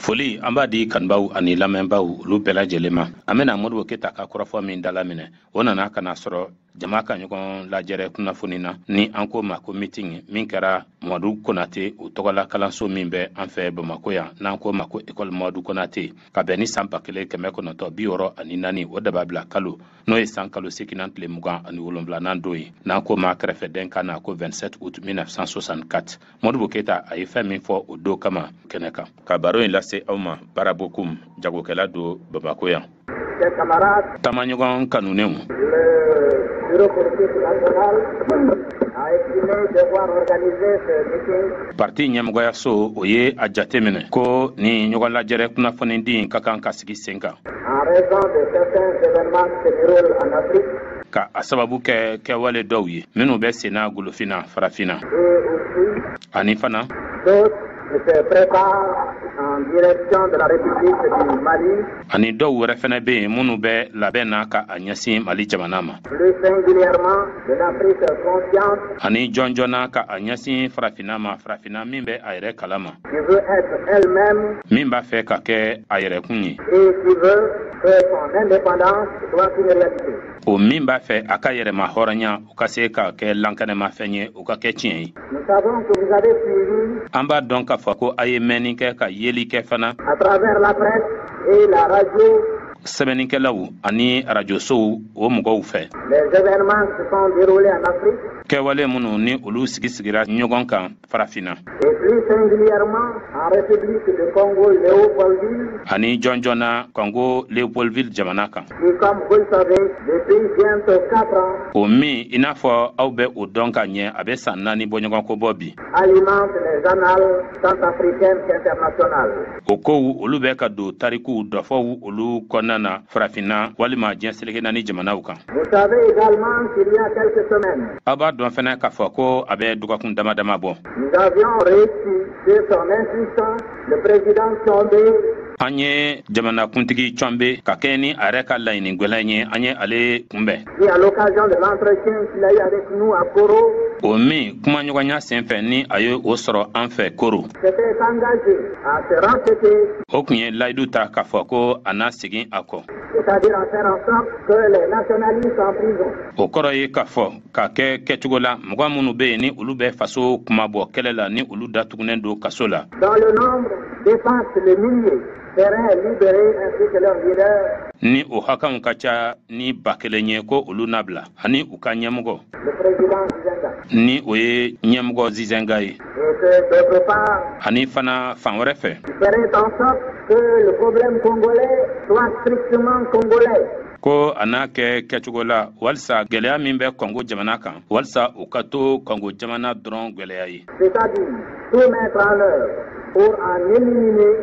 Foli an b'a di kanubaw ani lamɛnbaw olu bɛɛ lajɛlen ma. An bɛna Modibo Keyita ka kɔrɔfɔ min dalaminɛ, o nana ka na sɔrɔ jama ka ɲɔgɔn lajɛrɛ kunnafoni na ni an ko ma ko meeting min kɛra Mamadu Konate o tɔgɔla kalanso min bɛ an fɛ Bamakɔ yan, n'an ko ma ko école Mamadu Konate, ka bɛn ni san 1964, o dababila kalo, n'o ye san kalo seginnan tile 27nan don ye, n'an ko ma kɛrɛfɛdɛn kan na ko 27 août 1964. Modibo Keyita a ye fɛn min fɔ o don kama kɛnɛ kan, ka baro in lase aw ma, Barabokum, jagokɛla don Bamakɔ yan. Taamaɲɔgɔn kanunenw, parti ɲɛmɔgɔyaso o ye a jate minɛ ko ni ɲɔgɔn lajɛrɛ kunnafonidi in ka kan ka sigi sen kan, ka a sababu kɛ kɛwale dɔw ye minnu bɛ senna golofinna, farafinna, ani fana ani dɔw wɛrɛ fɛnɛ bɛ yen minnu bɛ labɛn na ka a ɲɛsin Mali jamana ma, ani jɔnjɔnna ka a ɲɛsin farafinna ma, farafinna min bɛ a yɛrɛ kalama, min b'a fɛ ka kɛ a yɛrɛkun ye, o min b'a fɛ a ka yɛrɛma hɔrɔnya o ka se ka kɛ lankɛnɛmafɛn ye, o ka kɛ tiɲɛ ye. An b'a dɔn k'a fɔ ko a ye mɛnni kɛ ka yeli kɛ fana sɛbɛnnikɛlaw ani arajosow o mɔgɔw fɛ, kɛwale minnu ni olu sigi sigira ɲɔgɔn kan farafinna, ani jɔnjɔnna Congo Léopoldville jamana kan, o min, i n'a fɔ aw bɛ o dɔn ka ɲɛ, a bɛ san 4 bɔ ɲɔgɔn ko bɔ bi. O kow olu bɛ ka don tarikuw dɔfɔw olu kɔnɔna na farafinna walima diɲɛ seleke naani jamanaw kan. Aw b'a dɔn fɛnɛ k'a fɔ ko a bɛ dɔgɔkun dama dama bɔ, an ye jamanakuntigi Tshombe, ka kɛɲɛ ni a yɛrɛ ka laɲini gwɛlɛn ye, an ye ale kunbɛn, o min kumaɲɔgɔnya senfɛ ni a ye o sɔrɔ an fɛ Koro, o tun ye layidu ta k'a fɔ ko a n'a segin a kɔ. O kɔrɔ ye k'a fɔ k'a kɛ kɛcogo la, mɔgɔ minnu bɛ yen ni olu bɛ faso kumabɔ kɛlɛ la, ni olu datugunen don kaso la, ni o hakanw ka ca ni 1000 ye, ko olu nabila ani u ka ɲɛmɔgɔ, ni o ye ɲɛmɔgɔ Gizenga ye. Ani fana fan wɛrɛ fɛ, ko a n'a kɛ kɛcogo la walisa gwɛlɛya min bɛ Kɔngo jamana kan, walisa u ka to Kɔngo jamana dɔrɔn gwɛlɛya ye, c'est-à-dire tout mettre en œuvre pour en éliminer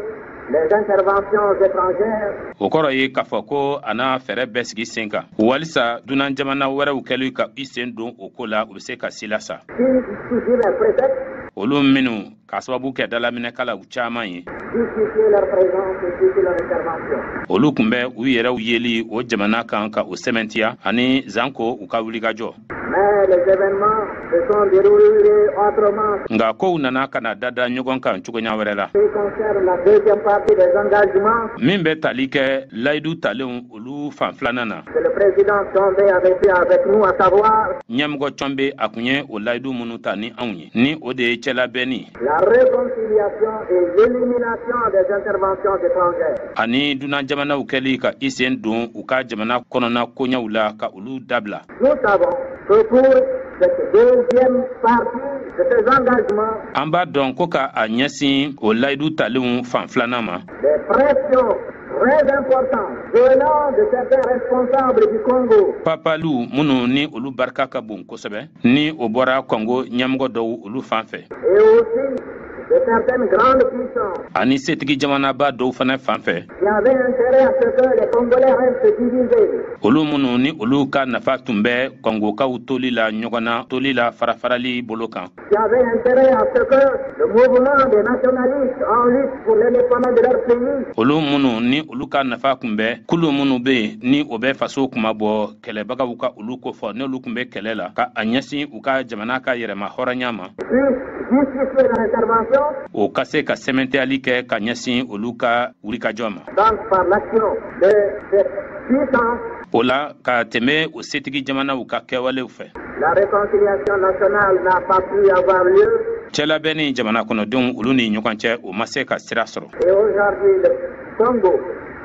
les interventions étrangères. O kɔrɔ ye k'a fɔ ko a n'a fɛɛrɛ bɛɛ sigi sen kan walisa dunan jamana wɛrɛw kɛli ka i sen don o ko la, u bɛ se ka si lasa, qui, sous divers prétextes, olu minnu k'a sababu kɛ dalaminɛkalaw caman ye, justifier leur présence et justifier leur intervention. olu tun bɛ u yɛrɛw yeli o jamana kan ka o sɛmɛntiya ani zanko u ka wulikajɔ. Mais les événements se sont déroulés autrement. Nka kow nana ka na dada ɲɔgɔn kan cogoya wɛrɛ la. Ce qui concerne la deuxième partie des engagements Min bɛ tali kɛ layidu talenw olu fan filanan na que le président Tshombe avait fait avec nous, à savoir ɲɛmɔgɔ Tshombe a kun ye o layidu minnu ta ni anw ye, ni o de ye cɛlabɛnni la réconciliation et l'élimination des interventions étrangères. ani dunan jamanaw kɛli ka i sen don u ka jamana kɔnɔna koɲɛw la, ka olu dabila. Nous savons que pour cette deuxième partie de ces engagements, An b'a dɔn ko ka a ɲɛsin o layidu talenw fan filanan ma, des pressions très importantes venant de certains responsables du Congo papaliw minnu ni olu barika ka bon kosɛbɛ, ni o bɔra Kɔngo ɲɛmɔgɔ dɔw olu fan fɛ, et aussi de certaines grandes puissances ani setigi jamanaba dɔw fana fan fɛ, qui avaient intérêt à ce que les Congolais restent divisés, olu minnu ni olu ka nafa tun bɛ Kɔngokaw toli la ɲɔgɔn na, toli la farafarali bolo kan, qui avaient intérêt à ce que le mouvement des nationalistes en lutte pour l'indépendance de leur pays olu minnu ni olu ka nafa tun bɛ kulu minnu bɛ yen ni o bɛ faso kuma bɔ kɛlɛbagaw ka olu kofɔ, n'olu tun bɛ kɛlɛ la ka a ɲɛsin u ka jamana ka yɛrɛma hɔrɔnya ma, puissent justifier leur intervention. O ka se ka sɛmɛntiyali kɛ ka ɲɛsin olu ka wulikajɔ ma. Donc par l'action de cette puissance, o la ka tɛmɛ o setigi jamanaw ka kɛwalew fɛ, la réconciliation nationale n'a pas pu avoir lieu. Cɛlabɛn ni jamana kɔnɔdenw olu ni ɲɔgɔn cɛ, o ma se ka sira sɔrɔ. Et aujourd'hui, le Congo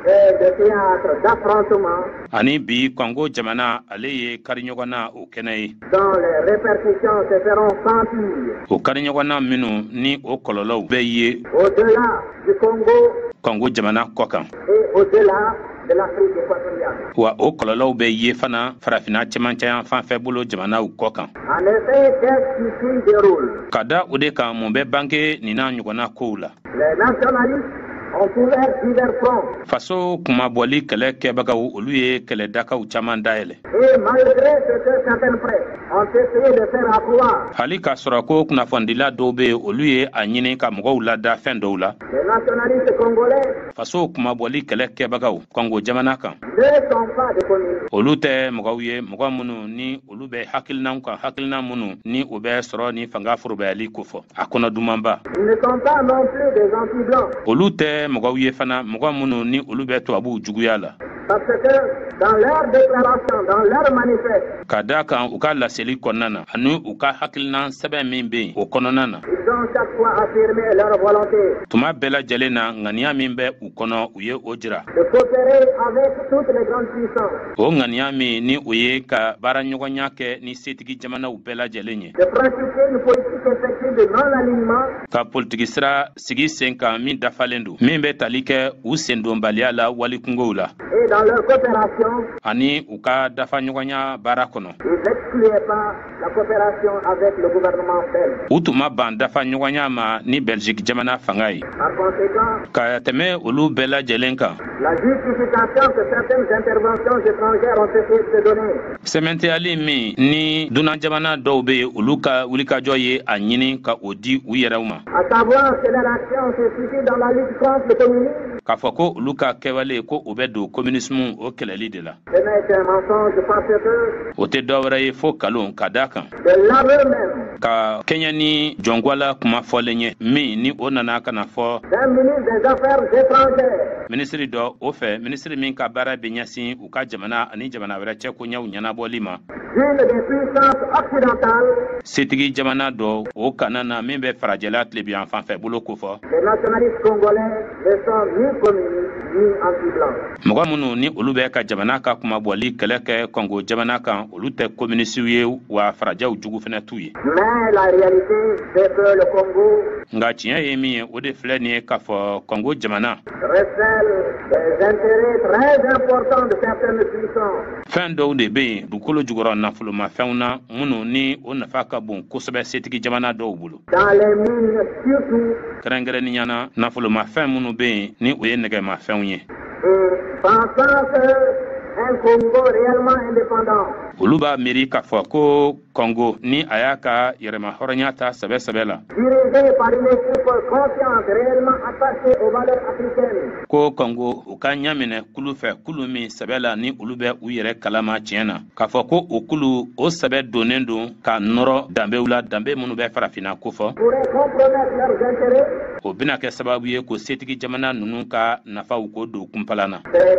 est le théâtre d'affrontements Ani bi, Kɔngo jamana, ale ye kari ɲɔgɔn na o kɛnɛ ye dont les répercussions se feront sentir o kari ɲɔgɔn na minnu ni o kɔlɔlɔw bɛ ye au-delà du Congo Kɔngo jamana kɔ kan et au-delà de l'Afrique équatoriale. Wa o kɔlɔlɔw bɛ ye fana Farafinna cɛmancɛ yan fan fɛ bolo jamanaw kɔ kan. En effet, qu'est-ce qui s'y déroule? Ka da o de kan, mun bɛ bange nin n'a ɲɔgɔnna kow la? Les nationalistes ont ouvert divers fronts Faso kumabɔli kɛlɛ kɛbagaw, olu ye kɛlɛdakaw caman dayɛlɛ. et malgré ce que certaines presses ont essayé de faire accroire, Hali k'a sɔrɔ ko kunnafonidila dɔw be yen, olu ye a ɲini ka mɔgɔw lada fɛn dɔw la, les nationalistes congolais faso kumabɔli kɛlɛ kɛbagaw Kɔngo jamana kan, ne sont pas des communistes. olu tɛ mɔgɔw ye, mɔgɔ minnu ni olu bɛ hakilinaw kan, hakilina minnu ni o bɛ sɔrɔ ni fanga forobayali kofɔ a kɔnɔ dumanba. Ils ne sont pas non plus des anti-blancs. Olu tɛ mɔgɔw ye fana, mɔgɔ minnu ni olu bɛ tubabuw juguya la. Parce que dans leur déclaration, dans leur manifeste, Ka da kan u ka laseli kɔnɔna na ani u ka hakilina sɛbɛn min bɛ yen, o kɔnɔna na, ils ont chaque fois affirmé leur volonté tuma bɛɛ lajɛlen na, ŋaniya min bɛ u kɔnɔ, u ye o jira. de coopérer avec toutes les grandes puissances, O ŋaniya min ni o ye ka baaraɲɔgɔnya kɛ ni setigi jamanaw bɛɛ lajɛlen ye, de pratiquer une politique effective de non-alignement ka politiki sira sigi sen kan min dafalen don, min bɛ tali kɛ u sendonbaliya la walikungow la, et dans leur coopération, ani u ka dafaɲɔgɔnya baara kɔnɔ, ils n'excluaient pas la coopération avec le gouvernement belge. U tun ma ban dafaɲɔgɔnya ma ni Belgique jamana fanga ye. Par conséquent, Ka tɛmɛ olu bɛɛ lajɛlen kan, la justification que certaines interventions étrangères ont essayé de se donner sɛmɛntiyali min ni dunan jamana dɔw bɛ yen, olu ka wulikajɔ ye a ɲini ka o di u yɛrɛw ma, à savoir que leur action se situe dans la lutte contre le communisme, k'a fɔ ko olu ka kɛwale ko o bɛ don communisme o kɛlɛli de la, ce n'est qu'un mensonge parce que o tɛ dɔwɛrɛ ye fo kalon, ka da kan, de l'aveu même ka kɛɲɛ ni jɔnkwala kuma fɔlen ye min ni o nana ka na fɔ d'un ministre des Affaires étrangères, minisiri dɔ o fɛ, minisiri min ka baara bɛ ɲɛsin u ka jamana ani jamana wɛrɛ cɛ koɲɛw ɲɛnabɔli ma, d'une des puissances occidentales, setigi jamana dɔ o kana na min bɛ farajɛla tilebiyan fanfɛ bolo kofɔ, les nationalistes congolais ne sont ni communistes ni anti-blancs. Mɔgɔ minnu ni olu bɛ ka jamana ka kumabɔli kɛlɛ kɛ Kɔngo jamana kan, olu tɛ kominisiw ye, wa farajɛw jugu fɛnɛ t'u ye. Mais la réalité, c'est que le Congo Nka tiɲɛ ye min ye, o de filɛ nin ye k'a fɔ Kɔngo jamana recèle des intérêts très importants de certaines puissances. Fɛn dɔw de bɛ yen dugukolo jukɔrɔ nafolomafɛnw na, minnu ni o nafa ka bon kosɛbɛ setigi jamana dɔw bolo, Dans les mines surtout, kɛrɛnkɛrɛnnenya na nafolomafɛn minnu bɛ yen ni o ye nɛgɛmafɛnw ye. Et pensant que un Congo réellement indépendant Olu b'a miiri k'a fɔ ko Kɔngo ni a y'a ka yɛrɛma hɔrɔnya ta sɛbɛ sɛbɛ la, dirigé par une équipe consciente, réellement attachée aux valeurs africaines, ko Kɔngo u ka ɲaminɛ kulu fɛ, kulu min sɛbɛ la ni olu bɛ u yɛrɛ kalama tiɲɛ na, k'a fɔ ko o kulu o sɛbɛ donnen don ka nɔrɔ danbew la, danbe minnu bɛ Farafinna kofɔ, pourrait compromettre leurs intérêts, o bɛna kɛ sababu ye ko setigi jamana ninnu ka nafaw ko don kunpala na. C'est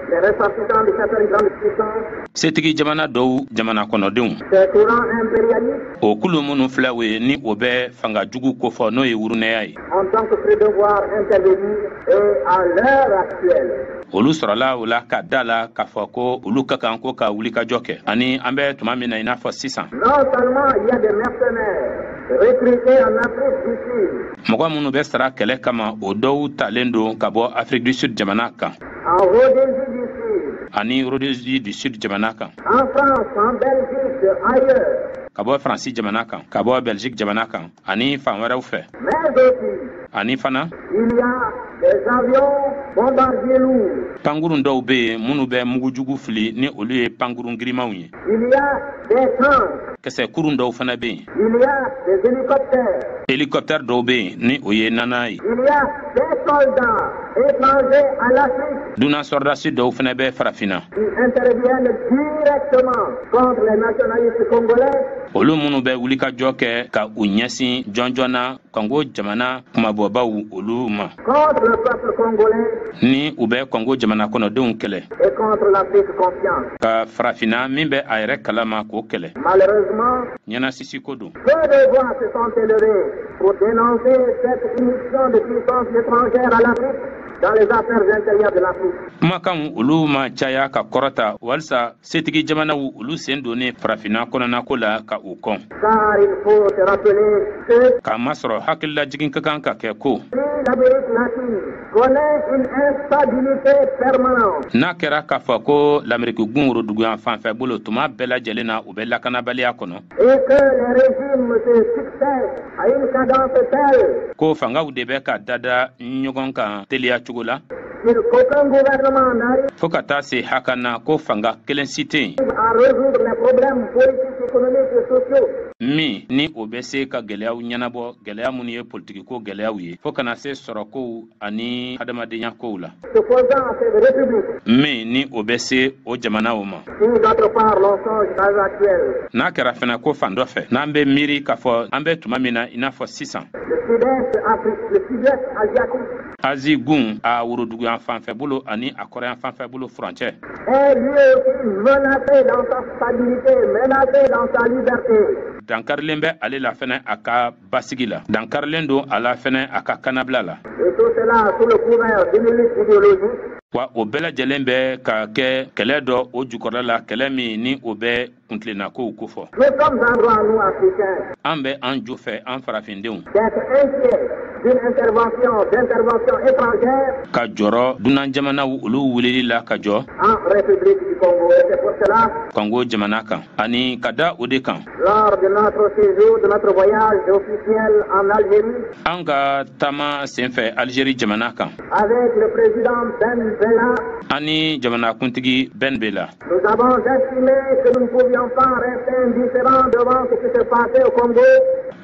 les ressortissants de certaines grandes puissances, Setigi jamana dɔw jamana kɔnɔdenw, ces courants impérialistes o kulu minnu filɛ o ye ni o bɛ fanga jugu kofɔ, n'o ye wurunɛya ye, ont donc cru devoir intervenir et à l'heure actuelle, olu sɔrɔla o la ka da la k'a fɔ ko olu ka kan ko ka wulikajɔ kɛ, ani an bɛ tuma min na i n'a fɔ sisan, non seulement il y a des mercenaires recrutés en Afrique du Sud, mɔgɔ minnu bɛ sara kɛlɛ kama, o dɔw talen don ka bɔ Afrique du Sud jamana kan, en Rhodésie du Sud, ani Rhodésie du Sud jamana kan, en France, en Belgique, ailleurs, ka bɔ Faransi jamana kan, ka bɔ Belgique jamana kan ani fan wɛrɛw fɛ, mais aussi ani fana il y a des avions bombardiers lourds, pankurun dɔw bɛ yen minnu bɛ mugujugu fili, ni olu ye pankurun girimanw ye, il y a des tanks. Kisɛ kurun dɔw fana bɛ yen. Il y a des hélicoptères. Hélicoptère dɔw bɛ yen ni o ye nana ye. Il y a des soldats étrangers à l'Afrique. Dunan sɔrɔdasi dɔw fana bɛ farafinna. Qui interviennent directement contre les nationalistes congolais. Olu minnu bɛ wulikajɔ kɛ ka u ɲɛsin jɔnjɔn na Kɔngo jamana kunmabɔbaw olu ma. Contre le peuple congolais. Ni u bɛ Kɔngo jamana kɔnɔdenw kɛlɛ. Et contre l'Afrique consciente. Ka farafinna min bɛ a yɛrɛ kalama k'o kɛlɛ. Malheureusement, ɲɛnasisi ko don. Peu de voix se sont élevées pour dénoncer cette immixtion de puissances étrangères à l'Afrique dans les affaires intérieures de l'Afrique. Kumakanw olu ma caya ka kɔrɔta walisa setigi jamanaw olu sen donnen farafinna kɔnɔnako la ka u kɔn. Car il faut se rappeler que K'a masɔrɔ hakililajigin ka kan ka kɛ ko si l'Amérique latine connaît une instabilité permanente, n'a kɛra k'a fɔ ko Lameriki gun woroduguyan fanfɛ bolo tuma bɛɛ lajɛlen na u bɛ lakanabaliya kɔnɔ, et que les régimes se succèdent à une cadence telle ko fangaw de bɛ ka dada ɲɔgɔn kan teliya cogo la, qu'aucun gouvernement n'arrive fo ka taa se haka na ko fanga kelen si tɛ yen à résoudre les problèmes politiques, économiques et sociaux min ni o bɛ se ka gɛlɛyaw ɲɛnabɔ, gɛlɛya minnu ye politikiko gɛlɛyaw ye, fo kana se sɔrɔkow ani hadamadenya kow la se posant à cette république. Min ni o bɛ se o jamanaw ma. Si d'autre part l'on songe à l'heure actuelle, N'a kɛra fɛnɛ ko fan dɔ fɛ n'an bɛ miiri k'a fɔ an bɛ tuma min na i n'a fɔ sisan, le sud-est Afrique, le sud-est asiatique Azi gun a woroduguyan fanfɛ bolo ani a kɔrɔyan fanfɛ bolo furancɛ est lui aussi menacé dans sa stabilité, menacé dans sa liberté. Dankarilen bɛ ale la fɛnɛ a ka basigi la, dankarilen don a la fɛnɛ a ka kannabila la. Et tout cela sous le couvert d'une lutte idéologique Wa o bɛɛ lajɛlen bɛ ka kɛ kɛlɛ dɔ o jukɔrɔla la, kɛlɛ min ni o bɛ kuntilennakow kofɔ. Nous sommes en droit, nous, Africains, An bɛ an jo fɛ, an farafindenw, d'être inquiets d'une intervention, d'intervention étrangère ka jɔrɔ dunan jamanaw olu wulili la ka jɔ en République du Congo. Et c'est pour cela, Kɔngo jamana kan, ani ka da o de kan, lors de notre séjour, de notre voyage officiel en Algérie, an ka taama senfɛ Alizeri jamana kan avec le président Ben Bella, ani jamanakuntigi Ben Bella, nous avons estimé que nous ne pouvions pas rester indifférents devant ce qui se passait au Congo.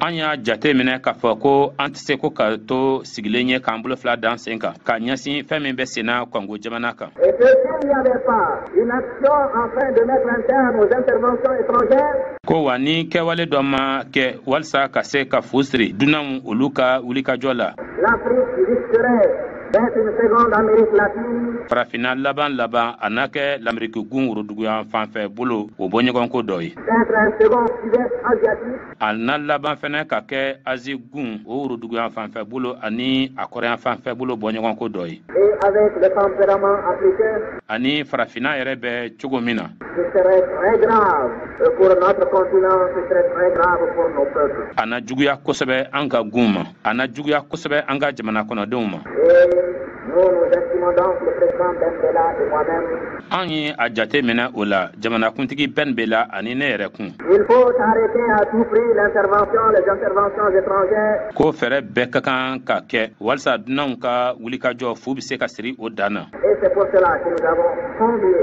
An y'a jate minɛ k'a fɔ ko an tɛ se ko ka to sigilen ye k'an bolo fila dan sen kan ka ɲɛsin fɛn min bɛ senna Kɔngo jamana kan. Et que s'il n'y avait pas une action afin de mettre un terme aux interventions étrangères, Ko wa ni kɛwale dɔ ma kɛ walisa ka se ka fu siri dunanw olu ka wulikajɔ la, l'Afrique risquerait d'être une seconde Amérique latine, farafinna laban laban a n'a kɛ Lameriki gun woroduguyan fanfɛ bolo o bɔɲɔgɔnko dɔ ye, d'être un second sud-est asiatique, a na laban fɛnɛ ka kɛ Azi gun o woroduguyan fanfɛ bolo ani a kɔrɔyan fanfɛ bolo bɔɲɔgɔnko dɔ ye. Et avec le tempérament africain, Ani farafinna yɛrɛ bɛ cogo min na, ce serait très grave pour notre continent, ce serait très grave pour nos peuples. A na juguya kosɛbɛ an ka gun ma, a na juguya kosɛbɛ an ka jamana kɔnɔdenw ma. Et nous, nous estimons donc, le président Ben Bella et moi-même, An ye a jate minɛ o la, jamanakuntigi Ben Bella ani ne yɛrɛ kun, il faut arrêter à tout prix l'intervention, les interventions étrangères ko fɛɛrɛ bɛɛ ka kan ka kɛ walisa dunanw ka wulikajɔ fu bɛ se ka siri o dan na. Et c'est pour cela que nous avons convié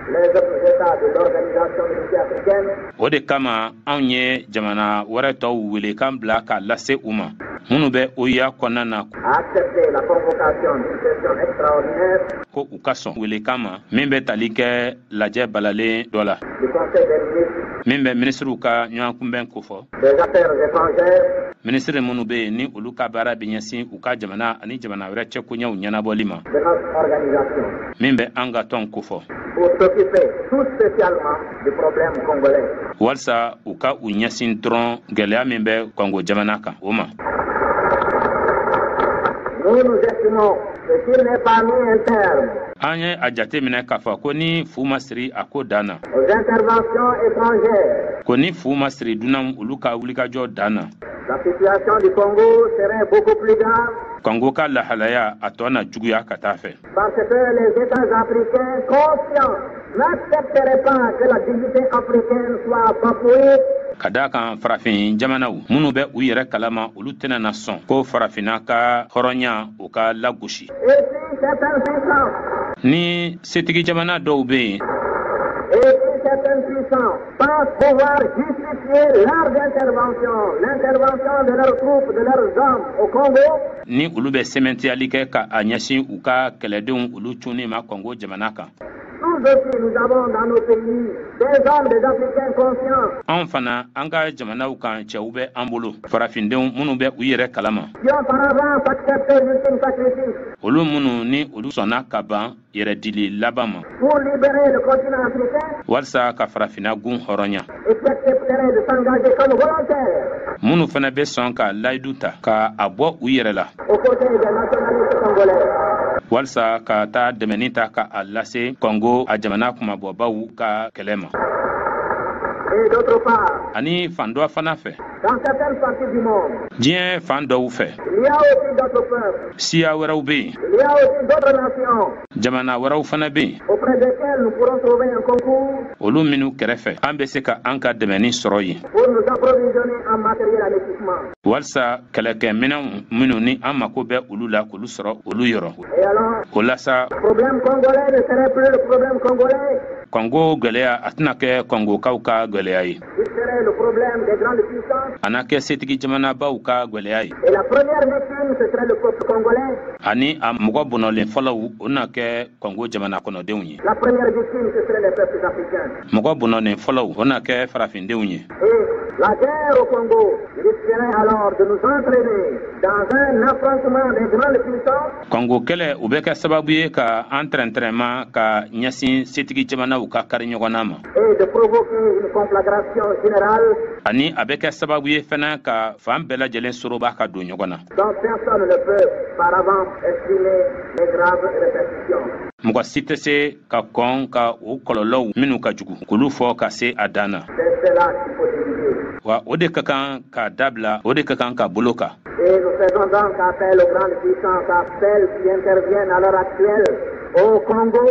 les autres États de l'Organisation de l'Unité africaine O de kama anw ye jamana wɛrɛ tɔw wele k'an bila k'a lase u ma minnu bɛ OUA kɔnɔna na à accepter la convocation d'une session extraordinaire ko u ka sɔn welekan ma min bɛ tali kɛ lajɛ balalen dɔ la du Conseil des ministres min bɛ minisiriw ka ɲɔgɔn kunbɛn kofɔ, des Affaires étrangères minisiri minnu bɛ yen ni olu ka baara bɛ ɲɛsin u ka jamana ani jamana wɛrɛ cɛkoɲɛw ɲɛnabɔli ma de notre organisation min bɛ an ka tɔn kofɔ, pour s'occuper tout spécialement du problème congolais. Walisa u ka u ɲɛsin dɔrɔn gɛlɛya min bɛ Kɔngo jamana kan o ma. Nous, nous estimons que s'il n'est pas mis un terme An ye a jate minɛ k'a fɔ ko ni fu ma siri a ko dan na, aux interventions étrangères, ko ni fu ma siri dunanw olu ka wulikajɔ dan na, la situation du Congo serait beaucoup plus grave Kɔngo ka lahalaya a tɔ na juguya ka taa fɛ, parce que les États africains conscients n'accepteraient pas que la dignité africaine soit bafouée. Ka daa kan farafin jamanaw minnu bɛ u yɛrɛ kalama olu tɛna na sɔn ko farafinna ka hɔrɔnya u ka lagosi. Et si certaines puissances, Ni setigi jamana dɔw bɛ yen et si certaines puissances puissants pensent pouvoir justifier leurs interventions, l'intervention de leurs troupes, de leurs hommes au Congo, ni olu bɛ sɛmɛntiyali kɛ ka a ɲɛsin u ka kɛlɛdenw olu cunni ma Kɔngo jamana kan, nous aussi, nous avons dans nos pays des hommes, des Africains conscients anw fana, an ka jamanaw kan, cɛw bɛ an bolo, farafindenw minnu bɛ u yɛrɛ kalama, qui ont par avance accepté l'ultime sacrifice olu minnu ni olu sɔnna ka ban yɛrɛdili laban ma pour libérer le continent africain walisa ka Farafinna gun hɔrɔnya, et qui accepteraient de s'engager comme volontaires minnu fana bɛ sɔn ka layidu ta ka a bɔ u yɛrɛ la aux côtés des nationalistes congolais. walisa ka taa dɛmɛni ta ka a lase Kɔngo a jamana kumabɔbaw ka kɛlɛ ma. Et d'autre part, Ani fan dɔ fana fɛ, dans certaines parties du monde, diɲɛ fan dɔw fɛ, il y a aussi d'autres peuples, siya wɛrɛw bɛ yen, il y a aussi d'autres nations jamana wɛrɛw fana bɛ yen, auprès desquelles nous pourrons trouver un concours olu minnu kɛrɛfɛ an bɛ se ka an ka dɛmɛni sɔrɔ yen pour nous approvisionner en matériel en équipement. walisa kɛlɛkɛminɛnw minnu ni an mako bɛ olu la, k'olu sɔrɔ olu yɔrɔ. Et alors, O la sa, le problème congolais ne serait plus le problème congolais, Kɔngo gwɛlɛya a tɛna kɛ Kɔngokaw ka gwɛlɛya ye, il serait le problème des grandes puissances. A na kɛ setigi jamanabaw ka gwɛlɛya ye. Et la première victime, ce serait le peuple congolais. Ani a mɔgɔ bɔnɔlen fɔlɔw, o na kɛ Kɔngo jamana kɔnɔdenw ye. La première victime, ce serait les peuples africains. Mɔgɔ bɔnɔnen fɔlɔw, o na kɛ farafindenw ye. Et la guerre au Congo risquerait alors de nous entraîner dans un affrontement des grandes puissances Kɔngo kɛlɛ, o bɛ kɛ sababu ye ka an tɛrɛntɛrɛma ka ɲɛsin setigi jamanaw ka kari ɲɔgɔnna ma, et de provoquer une conflagration générale ani a bɛ kɛ sababu ye fana ka fan bɛɛ lajɛlen soroba ka don ɲɔgɔn na dont personne ne peut par avance estimer les graves répercussions. Mɔgɔ si tɛ se ka kɔn ka o kɔlɔlɔw minnu ka jugu k'olu fɔ ka se a dan na. C'est cela qu'il faut éviter. Wa o de ka kan ka dabila, o de ka kan ka bolo kan. Et nous faisons donc appel aux grandes puissances, à celles qui interviennent à l'heure actuelle au Congo,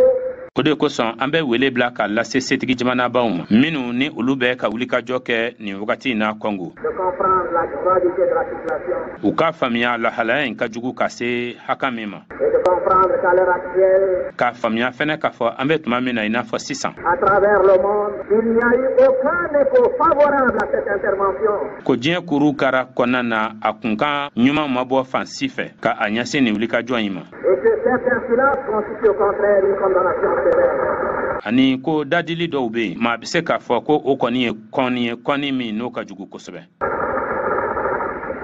O de kosɔn an bɛ wele bila ka lase setigi jamanabaw ma minnu ni olu bɛ ka wulikajɔ kɛ nin wagati in na Kɔngo, de comprendre la gravité de la situation u k'a faamuya lahalaya in ka jugu ka se haka min ma, et de comprendre qu'à l'heure actuelle, k'a faamuya fɛnɛ k'a fɔ an bɛ tuma min na i n'a fɔ sisan, à travers le monde, il n'y a eu aucun écho favorable à cette intervention. ko diɲɛ kuru kara kɔnɔna na, a kunkan ɲuman ma bɔ fan si fɛ ka a ɲɛsin nin wulikajɔ in ma, Et que certains silences constituent au contraire une condamnation sévère. Ani ko dadili dɔw bɛ yen, maa bɛ se k'a fɔ ko o kɔni ye kɔni ye, kɔni min n'o ka jugu kosɛbɛ.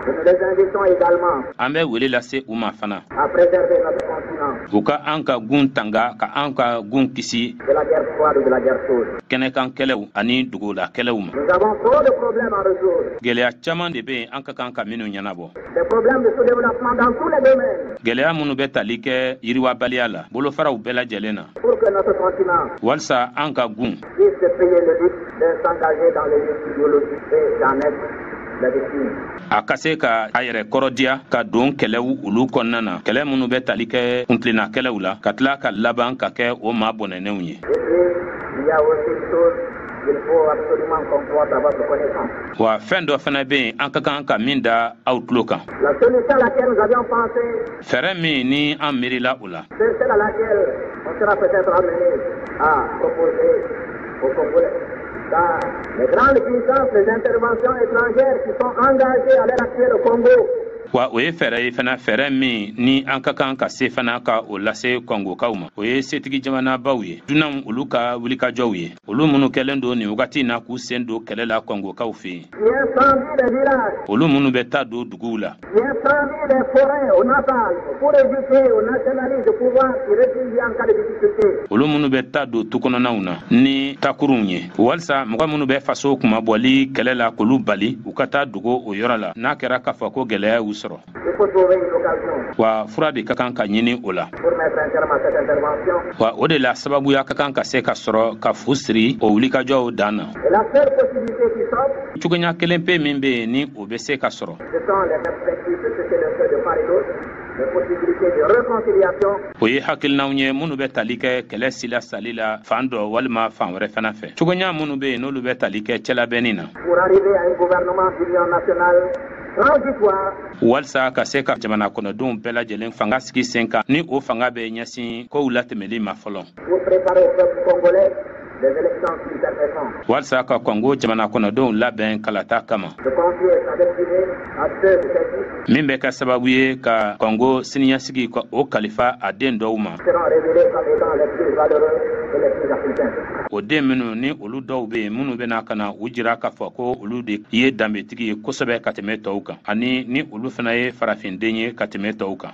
Et nous les invitons également An bɛ wele lase u ma fana à préserver notre continent u ka an ka gun tanga, ka an ka gun kisi de la guerre froide ou de la guerre chaude. kɛnɛkan kɛlɛw ani dugola kɛlɛw ma. Nous avons trop de problèmes à résoudre. Gɛlɛya caman de bɛ yen an ka kan ka minnu ɲɛnabɔ. Des problèmes de sous-développement dans tous les domaines Gɛlɛya minnu bɛ tali kɛ yiriwabaliya la bolofaraw bɛɛ lajɛlen na, pour que notre continent walisa an ka gun puisse se payer le luxe de s'engager dans les luttes idéologiques et d'en être la victime. a ka se ka a yɛrɛ kɔrɔdiya ka don kɛlɛw olu kɔnɔna na, kɛlɛ minnu bɛ tali kɛ kuntilenna kɛlɛw la, ka tila ka laban ka kɛ o maa bɔnɛnenw ye. Et puis, il y a aussi une chose qu'il faut absolument qu'on porte à votre connaissance. Wa fɛn dɔ fana bɛ yen an ka kan ka min da aw tulo kan. La solution à laquelle nous avions pensé, Fɛɛrɛ min ni an miirila o la, c'est celle à laquelle on sera peut-être amené à proposer aux Congolais. Car les grandes puissances, les interventions étrangères qui sont engagées à l'heure actuelle au Congo, wa o ye fɛɛrɛ ye fana, fɛɛrɛ min ni an ka kan ka se fana ka o lase Kɔngokaw ma, o ye setigi jamanabaw ye, dunanw olu ka wulikajɔw ye, olu minnu kɛlen don nin wagati in na k'u sen don kɛlɛ la Kɔngokaw fɛ yen, qui incendient les villages, olu minnu bɛ taa don duguw la, qui incendient les forêts au napalm pour éviter aux nationalistes de pouvoir s'y réfugier en cas de difficulté. olu minnu bɛ taa don tu kɔnɔnaw na ni takurunw ye walisa mɔgɔ minnu bɛ faso kunmabɔli kɛlɛ la, k'olu bali u ka taa dogo o yɔrɔ la n'a kɛra k'a fɔ ko gɛlɛya y'u sɔrɔ. Il faut trouver une occasion Wa fura de ka kan ka ɲini o la. pour mettre un terme à cette intervention. Wa o de la sababuya ka kan ka se ka sɔrɔ ka fu siri o wulikajɔw dan na. Et la seule possibilité qui s'offre, Cogoya kelen pe min bɛ yen ni o bɛ se ka sɔrɔ, ce sont les perspectives de cessez-le-feu de part et d'autre, les possibilités de réconciliation o ye hakilinaw ye minnu bɛ tali kɛ kɛlɛ sila sali la fan dɔ walima fan wɛrɛ fana fɛ, cogoya minnu bɛ yen n'olu bɛ tali kɛ cɛlabɛnni na, pour arriver à un gouvernement d'union nationale transitoire walisa ka se ka jamana kɔnɔdenw bɛɛ lajɛlen fanga sigi sen kan, ni o fanga bɛ ɲɛsin kow latɛmɛli ma fɔlɔ, pour préparer au peuple congolais des élections qui permettront Walisa ka Kɔngo jamana kɔnɔdenw labɛn kalata kama de confier sa destinée à ceux de ses fils min bɛ kɛ sababu ye ka Kɔngo siniɲɛsigi ka o kalifa a den dɔw ma, seront révélés comme étant les plus valeureux et les plus africains. o den minnu ni olu dɔw bɛ yen, minnu bɛna ka na u jira k'a fɔ ko olu de ye danbetigi ye kosɛbɛ ka tɛmɛ tɔw kan, ani ni olu fana ye farafinden ye ka tɛmɛ tɔw kan.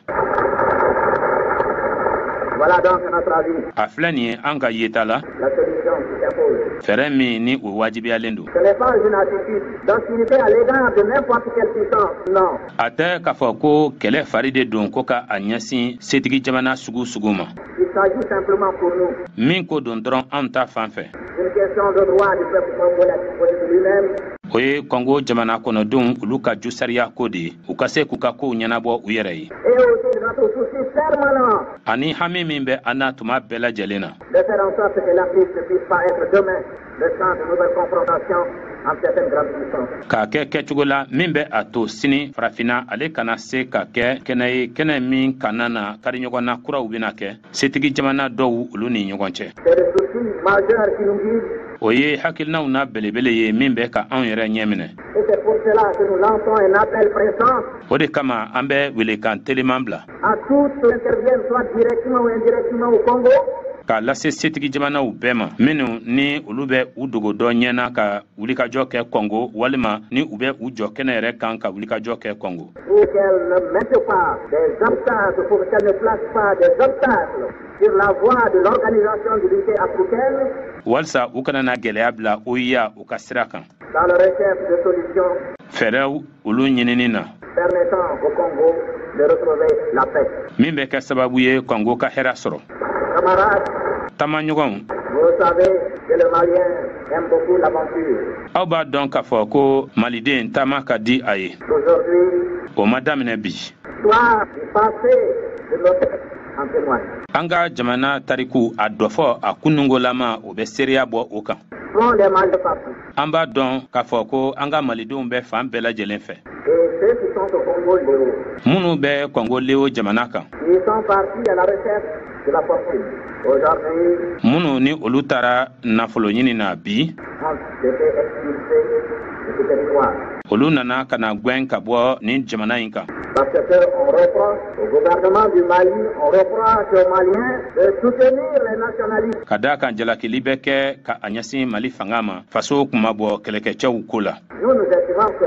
Voilà donc notre avis, A filɛ nin ye, an ka yeta la, la solution qui s'impose. fɛɛrɛ min ni o wajibiyalen don. Ce n'est pas une attitude d'hostilité à l'égard de n'importe quelle puissance, non. A tɛ k'a fɔ ko kɛlɛ fari de don ko ka a ɲɛsin setigi jamana sugu sugu ma. Il s'agit simplement pour nous Min ko don dɔrɔn anw ta fan fɛ, d'une question de droit du peuple congolais à disposer de lui-même o ye Kɔngo jamana kɔnɔdenw olu ka josariya ko de ye, u ka se k'u ka kow ɲɛnabɔ u yɛrɛ ye, et aussi de notre souci permanent ani hami min bɛ an na tuma bɛɛ lajɛlen na de faire en sorte que l'Afrique ne puisse pas être demain le champ de nouvelles confrontations entre certaines grandes puissances. K'a kɛ kɛcogo la min bɛ a to sini Farafinna ale kana se ka kɛ kɛnɛ ye, kɛnɛ min kana na kari ɲɔgɔnna kuraw bɛna kɛ setigi jamana dɔw olu ni ɲɔgɔn cɛ. C'est le souci majeur qui nous guide O ye hakilinaw na belebele ye min bɛ ka anw yɛrɛ ɲɛ minɛ. et c'est pour cela que nous lançons un appel pressant O de kama an bɛ welekan teliman bila à tous ceux qui interviennent soit directement ou indirectement au Congo k'a lase setigi jamanaw bɛɛ ma, minnu ni olu bɛ u dogo dɔ ɲɛna ka wulikajɔ kɛ Kɔngo, walima ni u bɛ u jɔ kɛnɛ yɛrɛ kan ka wulikajɔ kɛ Kɔngo, pour qu'elles ne mettent pas des obstacles, pour qu'elles ne placent pas des obstacles sur la voie de l'organisation de l'unité africaine walisa u kana na gwɛlɛya bila OUA u ka sira kan dans la recherche de solutions fɛɛrɛw olu ɲinini na permettant au Congo de retrouver la paix. min bɛ kɛ sababu ye Kɔngo ka hɛrɛ sɔrɔ. Camarades, Taamaɲɔgɔnw, vous savez que le Malien aime beaucoup l'aventure. aw b'a dɔn k'a fɔ ko Maliden taama ka di a ye. Aujourd'hui, O ma daminɛ bi. l'histoire du passé de notre en témoigne. An ka jamana tariku a dɔfɔ a kunungolama, o bɛ seereya bɔ o kan. Font les Maliens partout. An b'a dɔn k'a fɔ ko an ka Malidenw bɛ fan bɛɛ lajɛlen fɛ. Et ceux qui sont au Congo, Léo, Minnu bɛ Kɔngo Leo jamana kan, ils sont partis à la recherche de la fortune. Aujourd'hui, minnu ni olu taara nafolo ɲini na bi, ont été expulsés de ce territoire. olu nana ka na gwɛn ka bɔ nin jamana in kan. Parce que on reproche au gouvernement du Mali, on reproche aux Maliens de soutenir les nationalistes. Ka daa kan jalakili bɛ kɛ ka a ɲɛsin Mali fanga ma faso kuma bɔ kɛlɛkɛcɛw ko la. Nous, nous estimons que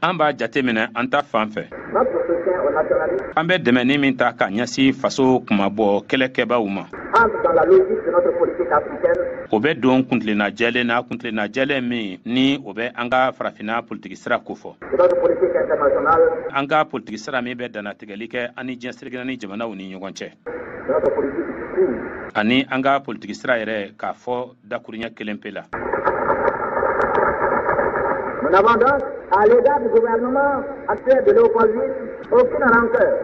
An b'a jate minɛ an ta fan fɛ, notre soutien aux nationalistes an bɛ dɛmɛni min ta ka ɲɛsin faso kumabɔ kɛlɛkɛbaw ma, entre dans la logique de notre politique africaine o bɛ don kuntilenna jɛlen na, kuntilenna jɛlen min ni o bɛ an ka Farafinna politiki sira kofɔ, de notre politique internationale, an ka politiki sira min bɛ dannatigɛli kɛ an ni diɲɛ seleke jamanaw ni ɲɔgɔn cɛ, de notre politique tout court. ani an ka politiki sira yɛrɛ k'a fɔ dakuruɲɛ kelen pe la. Nous n'avons donc, à l'égard du gouvernement actuel de Léopoldville, aucune rancœur.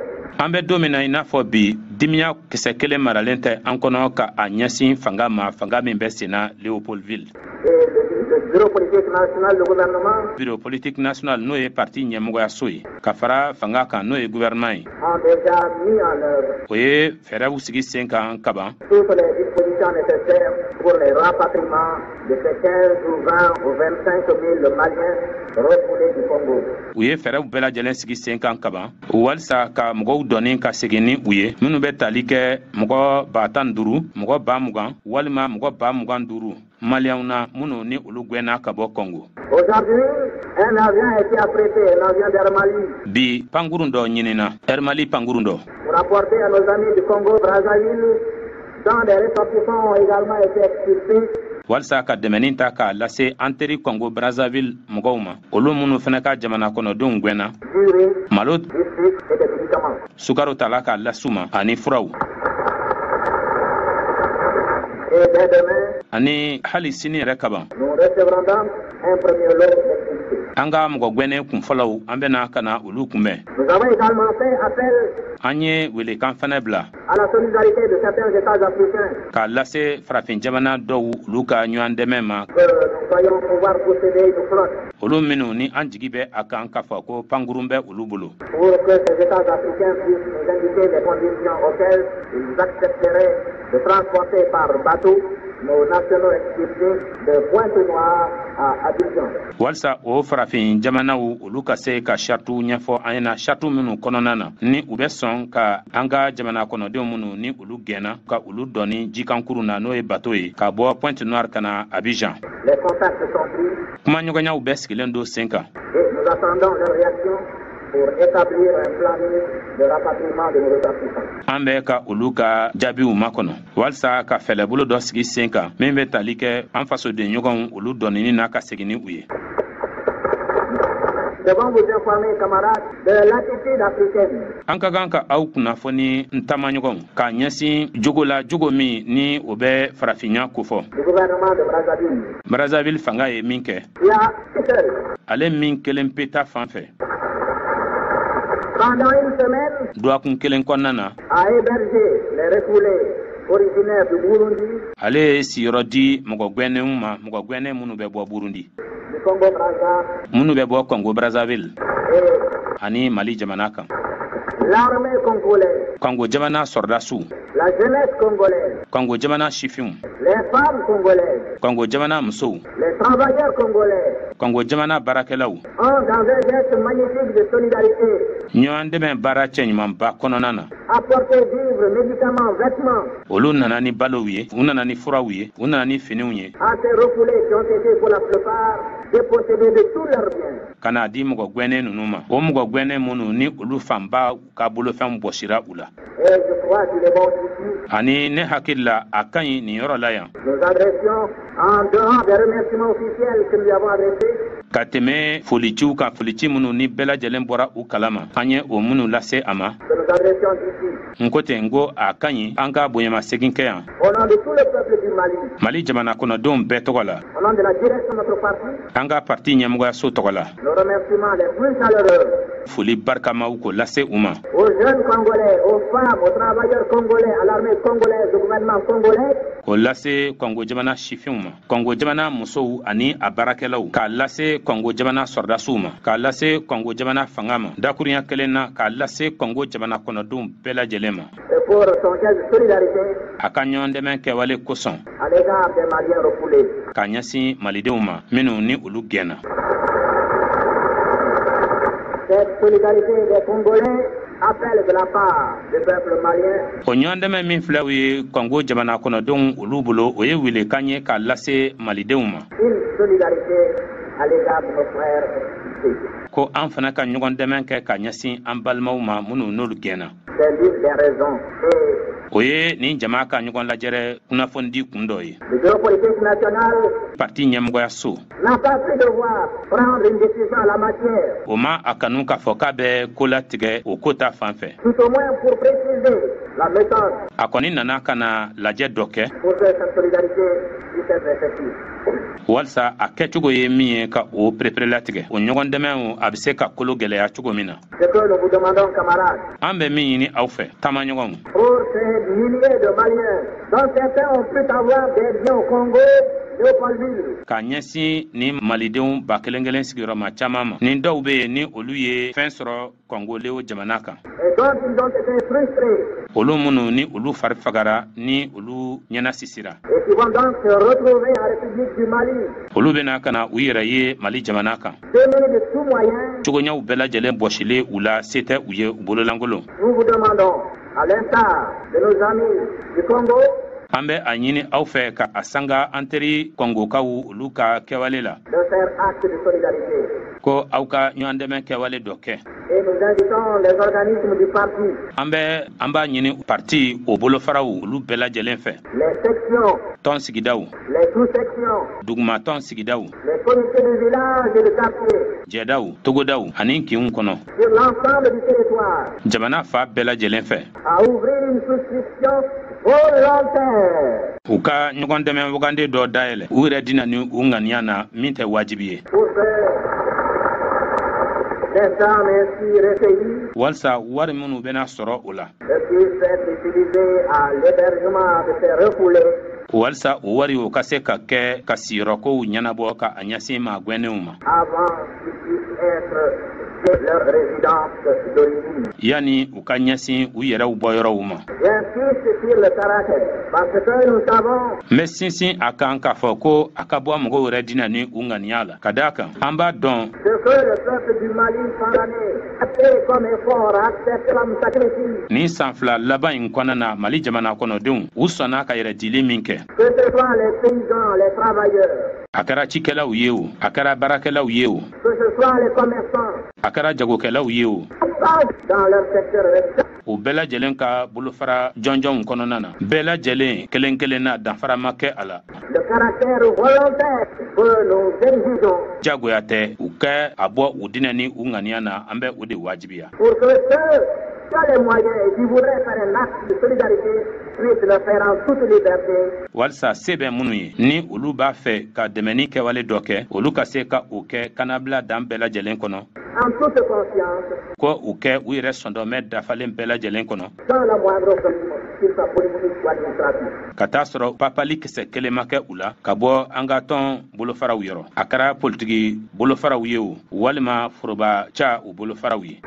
An bɛ don min na i n'a fɔ bi, dimiya kisɛ kelen maralen tɛ an kɔnɔ ka a ɲɛsin fanga ma, fanga min bɛ sen na Léopoldville. Et le bureau politique national, le gouvernement, Bureau politique national, n'o ye parti ɲɛmɔgɔyaso ye, ka fara fanga kan, n'o ye gouvernement ye, ont déjà mis en œuvre o ye fɛɛrɛw sigi sen kan kaban toutes les dispositions nécessaires pour les rapatriements de ces 15 ou 20 ou 25 000 Maliens refoulés du Congo. U ye fɛɛrɛw bɛɛ lajɛlen sigi sen kan kaban walisa ka mɔgɔw dɔnni ka segin ni u ye, minnu bɛ tali kɛ mɔgɔ 15 000, mɔgɔ 20 000 walima mɔgɔ 25 000 Maliyɛnw na, minnu ni olu gwɛnna ka bɔ Kɔngo. Aujourd'hui, un avion a été affrété, un avion d'Air Mali, Bi pankurun dɔ ɲinina, Air Mali pankurun dɔ, pour apporter à nos amis du Congo Brazzaville, dont des ressortissants ont également été expulsés, walisa ka dɛmɛni ta k'a lase an teri Kɔngo Brazzaville mɔgɔw ma, olu minnu fana ka jamana kɔnɔdenw gwɛnna, du riz, malo, du sucre et des médicaments. sukaro tala k'a las'u ma ani furaw. Et dès demain, Ani hali sini yɛrɛ kaban, nous recevrons donc un premier lot d'expulsés. an ka mɔgɔ gwɛnnen kunfɔlɔw, an bɛna ka na olu kunbɛn. Nous avons également fait appel An ye welekan fɛnɛ bila à la solidarité de certains États africains k'a lase farafin jamana dɔw olu ka ɲɔgɔn dɛmɛ ma, que nous croyons pouvoir posséder une flotte olu minnu ni an jigi bɛ a kan k'a fɔ ko pankurun bɛ olu bolo, pour que ces États africains puissent nous indiquer les conditions auxquelles ils accepteraient de transporter par bateau nos nationaux expulsés de Pointe-Noire à Abidjan. Walisa o farafin jamanaw, olu ka se ka saritiw ɲɛfɔ an ɲɛna, saritiw minnu kɔnɔna na ni u bɛ sɔn ka an ka jamana kɔnɔdenw minnu ni olu gɛnna, ka olu dɔnni jikankurun na, n'o ye bato ye, ka bɔ Pointe Noire ka na Abidjan. Les contacts sont pris Kumaɲɔgɔnyaw bɛɛ sigilen don sen kan. et nous attendons leur réaction pour établir un planning de rapatriement de nos ressortissants. An bɛ ka olu ka jaabiw makɔnɔ walisa ka fɛɛrɛbolo dɔ sigi sen kan min bɛ tali kɛ an fasoden ɲɔgɔnw, olu dɔnnini n'a ka segin ni u ye. Nous devons vous informer, camarades, de l'attitude africaine An ka kan ka aw kunnafoni, n taamaɲɔgɔnw, k'a ɲɛsin jogo la, jogo min ni o bɛ farafinya kofɔ du gouvernement de Brazzaville, Brazzaville fanga ye min kɛ, qui a seul, ale min kelen pe ta fan fɛ, pendant une semaine, dɔgɔkun kelen kɔnɔna na, a hébergé les refoulés originaires du Burundi, ale ye siyɔrɔ di mɔgɔ gwɛnnenw ma, mɔgɔ gwɛnnen minnu bɛ bɔ Burundi, du Congo-Brazza minnu bɛ bɔ Congo Brazzaville et ani Mali jamana kan. l'armée congolaise, Congo jamana sɔrɔdasiw, la jeunesse congolaise, Congo jamana sifinw, les femmes congolaises, Congo jamana musow, les travailleurs congolais Congo jamana baarakɛlaw ont, dans un geste magnifique de solidarité, ɲɔgɔn dɛmɛ baara cɛɲumanba kɔnɔna na, apporté vivres, médicaments, vêtements olu nana ni balow ye, u nana ni furaw ye, u nana ni finiw ye à ces refoulés qui ont été pour la plupart dépossédés de tous leurs biens. ka n'a di mɔgɔ gwɛnnen ninnu ma, o mɔgɔ gwɛnnen minnu ni olu fanba ka bolofɛnw bɔsira u la. Et je crois qu'il est bon ici, Ani ne hakili la, a ka ɲi nin yɔrɔ la yan, nous adressions, en dehors des remerciements officiels que nous lui avons adressés, ka tɛmɛ foliciw kan, folici minnu ni bɛɛ lajɛlen bɔra u kalama, an ye o minnu lase a ma, que nous adressions d'ici, n ko ten, n ko a ka ɲi an ka bonyamasegin kɛ yan, au nom de tout le peuple du Mali, Mali jamana kɔnɔdenw bɛɛ tɔgɔ la, au nom de la direction de notre parti, an ka parti ɲɛmɔgɔyaso tɔgɔ la, nos remerciements les plus chaleureux foli barikamaw k'o lase u ma, aux jeunes Congolais, aux femmes, aux travailleurs congolais, à l'armée congolaise, au gouvernement congolais, k'o lase Kɔngo jamana sifinw ma, Kɔngo jamana musow ani a baarakɛlaw, k'a lase Kɔngo jamana sɔrɔdasiw ma, k'a lase Kɔngo jamana fanga ma, dakurunya kelen na, k'a lase Kɔngo jamana kɔnɔdenw bɛɛ lajɛlen ma et pour son geste de solidarité a ka ɲɔgɔn dɛmɛ kɛwale kosɔn à l'égard des Maliens refoulés. k'a ɲɛsin malidenw ma minnu ni olu gɛnna. Cette solidarité des Congolais appelle de la part du peuple malien O ɲɔgɔn dɛmɛ min filɛ, o ye Kɔngo jamana kɔnɔdenw olu bolo, o ye welekan ye k'a lase malidenw ma une solidarité à l'égard de nos frères expulsés. ko an fana ka ɲɔgɔn dɛmɛ kɛ ka ɲɛsin an balimaw ma minnu n'olu gɛnna. C'est l'une des raisons. Et O ye nin jama ka ɲɔgɔn lajɛrɛ kunnafoni kun dɔ ye. le bureau politique national Parti ɲɛmɔgɔyaso n'a pas pu devoir prendre une décision en la matière, o ma a kanu k'a fɔ k'a bɛ ko latigɛ o ko ta fan fɛ, tout au moins pour préciser la méthode a kɔni nana ka na lajɛ dɔ kɛ pour que cette solidarité puisse être effective. walisa a kɛcogo ye min ye ka o perepere latigɛ, o ɲɔgɔn dɛmɛ o, a bɛ se ka kolo gɛlɛya cogo min na. Ce que nous vous demandons, camarades, An bɛ min ɲini aw fɛ, taamaɲɔgɔnw, pour ces milliers de Maliens, dont certains ont pu avoir des biens au Congo, Léopoldville, k'a ɲɛsin ni malidenw ba kelen kelen sigiyɔrɔma caman ma, ni dɔw bɛ yen ni olu ye fɛn sɔrɔ Kɔngo Lewo jamana kan, et dont ils ont été frustrés, olu minnu ni olu fari fagara, ni olu ɲɛna sisira, et qui vont donc se retrouver en République du Mali, olu bɛna ka na u yɛrɛ ye Mali jamana kan, démunis de tout moyen, cogoɲaw bɛɛ lajɛlen bɔsilen u la, se tɛ u ye, u bololankolon, nous vous demandons, à l'instar de nos amis du Congo, an bɛ a ɲini aw fɛ ka a sanga an teri Kɔngokaw olu ka kɛwale la, de faire acte de solidarité. ko aw ka ɲɔgɔn dɛmɛ kɛwale dɔ kɛ. Et nous invitons les organismes du parti, An b'a ɲini parti o bolofaraw olu bɛɛ lajɛlen fɛ, les sections, tɔn sigidaw, les sous-sections, dugumatɔn sigidaw, les comités de village et de quartier, jɛdaw, togodaw ani kinw kɔnɔ, sur l'ensemble du territoire, jamana fa bɛɛ lajɛlen fɛ, à ouvrir une souscription volontaire u ka ɲɔgɔn dɛmɛ wagande dɔ dayɛlɛ u yɛrɛ dina ni u ŋaniya na, min tɛ wajibi ye, pour que des sommes ainsi recueillies walisa wari minnu bɛna sɔrɔ o la, puissent être utilisées à l'hébergement de ces refoulés walisa o wari o ka se ka kɛ ka siyɔrɔkow ɲɛnabɔ ka a ɲɛsin maa gwɛnnenw ma avant qu'ils puissent être Leur résidence d'origine. Yanni u ka ɲɛsin u yɛrɛw bɔyɔrɔw ma. J'insiste sur le caractère, parce que nous savons N bɛ sinsin a kan k'a fɔ ko a ka bɔ mɔgɔw yɛrɛ dina ni u ŋaniya la, ka d'a kan an b'a dɔn ce que le peuple du Mali condamné a fait comme effort, a accepté comme sacrifice, Nin san 2 laban in kɔnɔna na, Mali jamana kɔnɔdenw u sɔnna ka yɛrɛ dili min kɛ, que ce soit les paysans, les travailleurs, a kɛra cikɛlaw ye o, a kɛra baarakɛlaw ye o, que ce soit les commerçants, a kɛra jagokɛlaw ye o, dans leur secteur respectif, u bɛɛ lajɛlen ka bolofara jɔnjɔnw kɔnɔna na, bɛɛ lajɛlen kelen kelen na, danfara ma kɛ a la. Le caractère volontaire que nous exigeons Jagoya tɛ, u kɛ a bɔ u dinɛ ni u ŋaniya na, an bɛ o de wajibiya pour que ceux qui ont les moyens et qui voudraient faire un acte de solidarité puissent le faire en toute liberté. Walisa se bɛ minnu ye, ni olu b'a fɛ ka dɛmɛni kɛwale dɔ kɛ, olu ka se ka o kɛ kanabila dan bɛɛ lajɛlen kɔnɔ, en toute conscience, ko u kɛ u yɛrɛ sɔndɔmɛ dafalen bɛɛ lajɛlen kɔnɔ, sans la moindre oppression, qu'il soit politique ou administratif. Ka taa sɔrɔ papali kisɛ kelen ma kɛ u la ka bɔ an ka tɔn bolofaraw yɔrɔ, a kɛra politiki bolofaraw ye o, walima foroba ca u bolofaraw ye.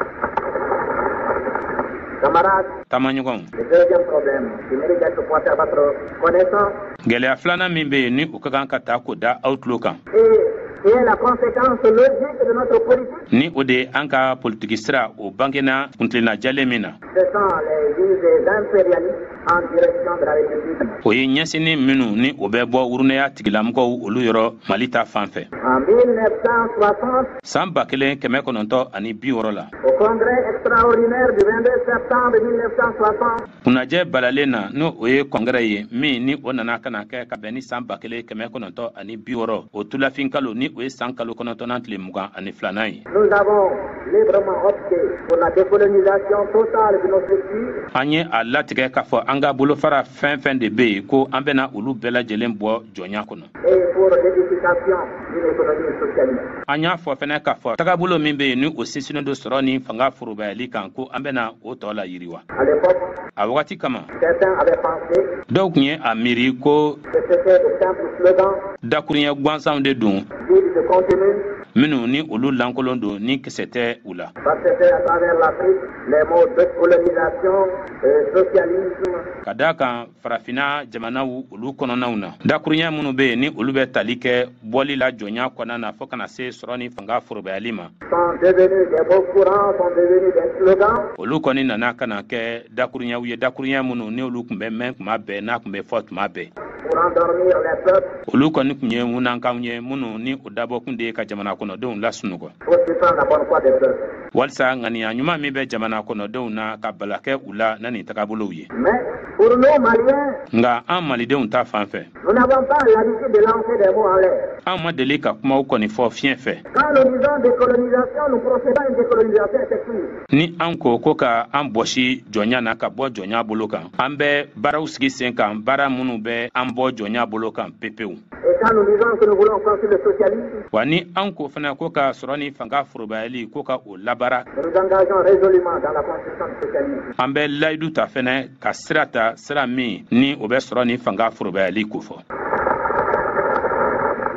Camarades, Taamaɲɔgɔnw, le deuxième problème qui mérite d'être porté à votre connaissance gɛlɛya filanan min bɛ yen, ni o ka kan ka ta k'o da aw tulo kan, et qui est la conséquence logique de notre politique, ni o de ye an ka politiki sira o bangena kuntilenna jalen min na, ce sont les visées impérialistes en direction de la République. O ye ɲɛsinni minnu ni o bɛ bɔ wurunɛya tigilamɔgɔw olu yɔrɔ Mali ta fan fɛ. En 1960, San 1960 la, au congrès extraordinaire du 22 septembre 1960, kunnajɛ balalen na, n'o o ye kɔngɛrɛ ye min ni o nana ka na kɛ ka bɛn ni san 1960 o tulafin kalo, ni o ye san kalo 9nan tile 22nan ye, nous avons librement opté pour la décolonisation totale de nos structures an ye a latigɛ k'a fɔ an ka bolofara fɛn fɛn de bɛ yen, ko an bɛna olu bɛɛ lajɛlen bɔ jɔnya kɔnɔ. Et pour l'édification d'une économie socialiste. An y'a fɔ fɛnɛ k'a fɔ tagabolo min bɛ yen, ni o sinsinnen don sɔrɔ ni fanga forobayali kan, ko an bɛna o tɔ la yiriwa. À l'époque, A wagati kama, certains avaient pensé dɔw tun ye a miiri ko que c'était de simples slogans dakuruɲɛ gansanw de don vides de contenu, minnu ni olu lankolon don, ni kisɛ tɛ u la, parce que à travers l'Afrique, les mots décolonisation, socialisme, ka daa kan Farafinna jamanaw olu kɔnɔnaw na, dakuruɲɛ minnu bɛ yen, ni olu bɛ tali kɛ bɔli la jɔnya kɔnɔna na fɔɔ kana se sɔrɔ ni fanga forobayali ma, sont devenus des mots courants, sont devenus des slogans. Olu kɔni nana ka na kɛ dakuruɲɛw ye, dakuruɲɛ minnu ni olu tun bɛ mɛn tuma bɛɛ, n'a tun bɛ fɔ tuma bɛɛ, pour endormir les peuples, olu kɔni tun ye ŋunankanw ye minnu ni o dabɔkun de ye ka jamana kɔnɔdenw lasunɔgɔ, pour surprendre la bonne foi des peuples. Walisa ŋaniya ɲuman min bɛ jamana kɔnɔdenw na ka bala kɛ u la na nin tagabolow ye. Mais pour nous, Maliens, Nka an Malidenw ta fan fɛ, nous n'avons pas l'habitude de lancer des mots en l'air. An ma deli ka kumaw kɔni fɔ fiɲɛ fɛ. Quand nous disons décolonisation, nous procédons à une décolonisation effective. Ni an ko ko ka an bɔsi jɔnya na, ka bɔ jɔnya bolo kan, an bɛ baaraw sigi sen kan, baara minnu bɛ an bɔ jɔnya bolo kan pepewu. Et quand nous disons que nous voulons construire le socialisme, Wa ni an ko fana ko ka sɔrɔ ni fanga forobayali, ko ka o labara, nous nous engageons résolument dans la construction du socialisme. An bɛ layidu ta fɛnɛ ka sira ta, sira min ni o bɛ sɔrɔ ni fanga forobayali kofɔ.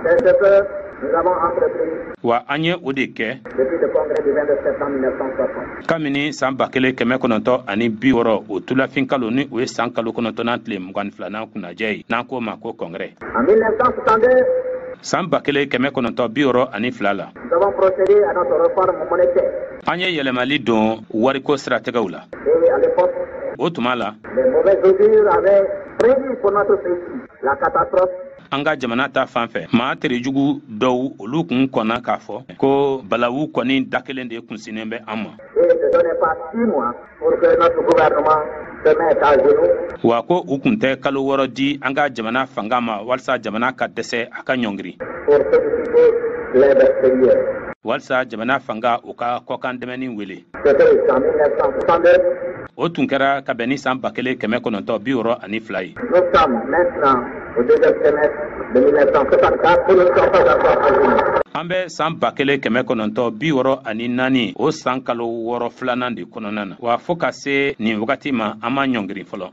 C'est ce que nous avons entrepris Wa an ye o de kɛ depuis le congrès du 22 septembre 1960. Kabini san 1960 o tulafin kalo, ni o ye san kalo 9nan tile 22nan kunnajɛ ye, n'an k'o ma ko kɔngɛrɛ. En 1962, San 1962 la, nous avons procédé à notre réforme monétaire. An ye yɛlɛmali don wariko siratigɛw la. Et à l'époque, O tuma la, les mauvais augures avaient prévu pour notre pays la catastrophe. An ka jamana ta fan fɛ, maa terijugu dɔw olu kun kɔnna k'a fɔ ko balawu kɔni da kelen de kunsinnen bɛ an ma. Et ne donnait pas 6 mois pour que notre gouvernement se mette à genoux. Wa ko u kun tɛ kalo 6 di an ka jamana fanga ma walasa jamana ka dɛsɛ, a ka ɲɔngiri, pour solliciter l'aide extérieure. Walasa jamana fanga u ka kɔkan dɛmɛni wele. C'était en 1962. O tun kɛra ka bɛn ni san 1962 ye. Nous sommes maintenant au deuxième semestre de 1964 et nous ne sommes pas encore à genoux. An bɛ san 1964, o san kalo 6 filanan de kɔnɔna na, wa fɔɔ ka se nin wagati ma, an ma ɲɔngiri fɔlɔ.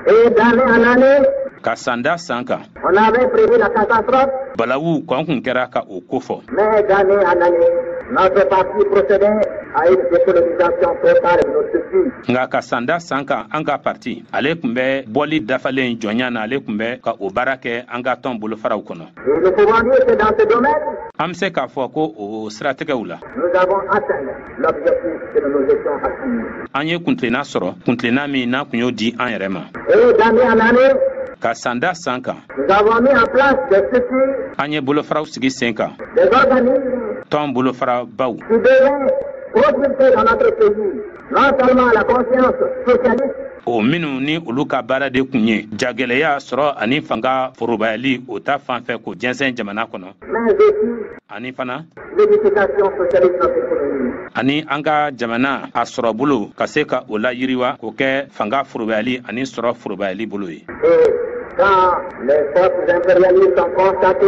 Et d'année en année, Ka san da san kan. On avait prévu la catastrophe. Balawu kɔn kun kɛra ka o ko fɔ. Mais d'année en année, notre parti procédait à une décolonisation totale de nos structures. Nka ka san da san kan, an ka parti, ale tun bɛ bɔli dafalen jɔnya na, ale tun bɛ ka o baara kɛ an ka tɔn bolofaraw kɔnɔ. Et nous pouvons dire que dans ce domaine, An bɛ se k'a fɔ ko o siratigɛw la, nous avons atteint l'objectif que nous nous étions assignés. an ye kuntilenna sɔrɔ, kuntilenna min n'an kun y'o di an yɛrɛ ma. Et d'année en année, Ka san da san kan, nous avons mis en place des structures, an ye bolofaraw sigi sen kan, des organismes tɔn bolofarabaw qui devaient propulser dans notre pays non seulement la conscience socialiste, o minnu ni olu ka baara de kun ye jagɛlɛya, sɔrɔ ani fanga forobayali o ta fan fɛ, k'o jɛnsɛn jamana kɔnɔ, mais aussi ani fana l'édification socialiste de notre économie. ani an ka jamana a sɔrɔ bolo ka se ka o layiriwa, k'o kɛ fanga forobayali ani sɔrɔ forobayali bolo ye. Et quand les forces impérialistes ont constaté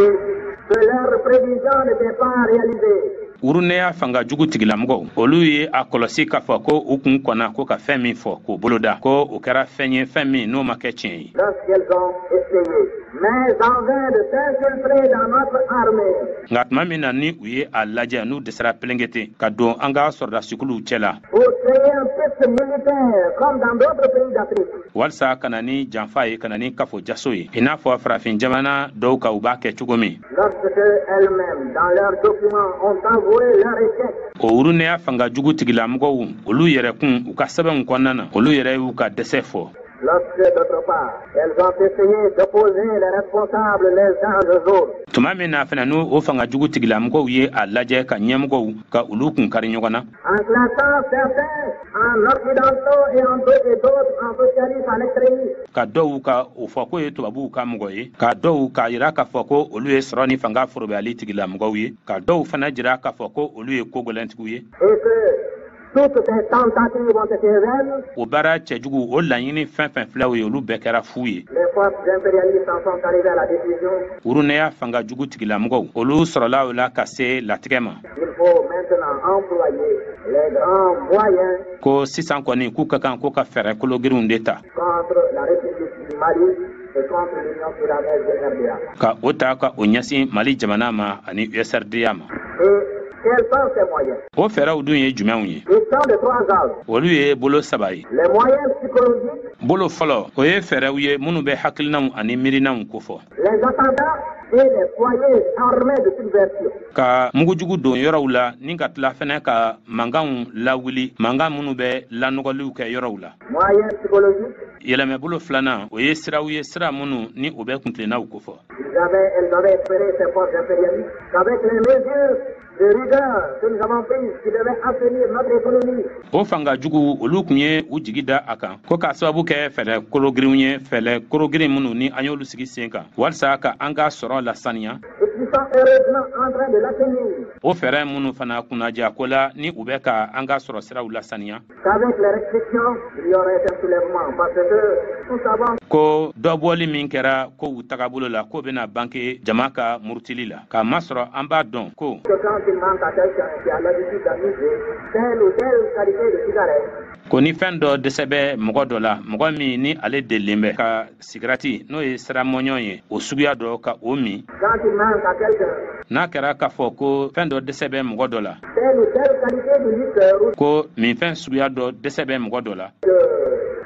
que leurs prévisions n'étaient pas réalisées, Wurunɛya fanga jugu tigilamɔgɔw, olu ye a kɔlɔsi k'a fɔ ko u kun kɔnna ko ka fɛn min fɔ k'o boloda, ko o kɛra fɛn ye, fɛn min n'o ma kɛ tiɲɛ ye, lorsqu'elles ont essayé, mais en vain, de s'infiltrer dans notre armée, nka tuma min na ni u ye a lajɛ, n'u dɛsɛra pelenkete ka don an ka sɔrɔdasikuluw cɛ la pour créer un putsch militaire comme dans d'autres pays d'Afrique, walisa ka na ni janfa ye, ka na ni kafo jaso ye, i n'a fɔ farafin jamana dɔw kan, u b'a kɛ cogo min, lorsque elles-mêmes, dans leurs documents, ont avoué leur échec, o wurunɛya fanga jugu tigilamɔgɔw, olu yɛrɛ kun u ka sɛbɛnw kɔnɔna na, olu yɛrɛ y'u ka dɛsɛ fɔ, lorsque, d'autre part, elles ont essayé d'opposer les responsables les uns aux autres, tuma min na fana n'o o fanga jugu tigilamɔgɔw ye a lajɛ ka ɲɛmɔgɔw ka olu kun kari ɲɔgɔn na, en classant certains en occidentaux et d'autres en socialistes en extrémistes, ka dɔw ka o fɔ k'o ye tubabuw ka mɔgɔ ye, ka dɔw k'a yira k'a fɔ ko olu ye sɔrɔ ni fanga forobayali tigilamɔgɔw ye, ka dɔw fana jira k'a fɔ ko olu ye kogɛlɛntigiw ye, et que toutes ces tentatives ont été vaines, o baara cɛjugu, o laɲini fɛn fɛn filɛw ye, olu bɛɛ kɛra fu ye. les forces impérialistes en sont arrivées à la décision. Wurunɛya fanga jugu tigilamɔgɔw, olu sɔrɔla o la ka se latigɛ ma Il faut maintenant employer les grands moyens ko sisan kɔni k'u ka kan ko ka fɛɛrɛ kologirinw de ta contre la République du Mali et contre l'Union soudanaise de RDA. ka o ta ka o ɲɛsin Mali jamana ma ani USRDA ma. Et quels sont ces moyens? O fɛɛrɛw dun ye jumɛnw ye? Ils sont de trois ordres. Olu ye bolo saba ye. Les moyens psychologiques, Bolo fɔlɔ, o ye fɛɛrɛw ye minnu bɛ hakilinaw ani miirinaw kofɔ, les attentats et les foyers armés de subversion. ka mugujugu don yɔrɔw la ni ka tila fɛnɛ ka mankanw lawuli, mankan minnu bɛ lanɔgɔliw kɛ yɔrɔw la. Moyens psychologiques, Yɛlɛmɛbolo filanan, o ye siraw ye, sira minnu ni o bɛ kuntilennaw kofɔ. Elles avaient espéré, ces forces impérialistes, qu'avec les mesures de rigueur que nous avons prises, qui devaient assainir notre économie, O fanga jugu, olu kun ye u jigi da a kan ko k'a sababu kɛ fɛɛrɛ kologirinw ye, fɛɛrɛ kologirin minnu ni an y'olu sigi sen kan walisa ka an ka sɔrɔ lasaniya, et qui sont heureusement en train de l'assainir, o fɛɛrɛ minnu fana kunnaja ko la ni u bɛ ka an ka sɔrɔ siraw lasaniya, qu'avec les restrictions, il y aurait un soulèvement. Parce que nous savons ko dɔbɔli min kɛra kow tagabolo la, k'o bɛna banke jama ka murutili la, k'a masɔrɔ an b'a dɔn ko que quand il manque à quelqu'un qui a l'habitude d'amuser telle ou telle qualité de cigarette, ko ni fɛn dɔ dɛsɛ bɛ mɔgɔ dɔ la, mɔgɔ min ni ale delilen bɛ ka sigirati, n'o ye sira mɔɲɔn ye, o suguya dɔ ka o min, quand il manque à quelqu'un n'a kɛra k'a fɔ ko fɛn dɔ dɛsɛ bɛ mɔgɔ dɔ la, telle ou telle qualité de liqueur ou ko minfɛn suguya dɔ dɛsɛ bɛ mɔgɔ dɔ la, de,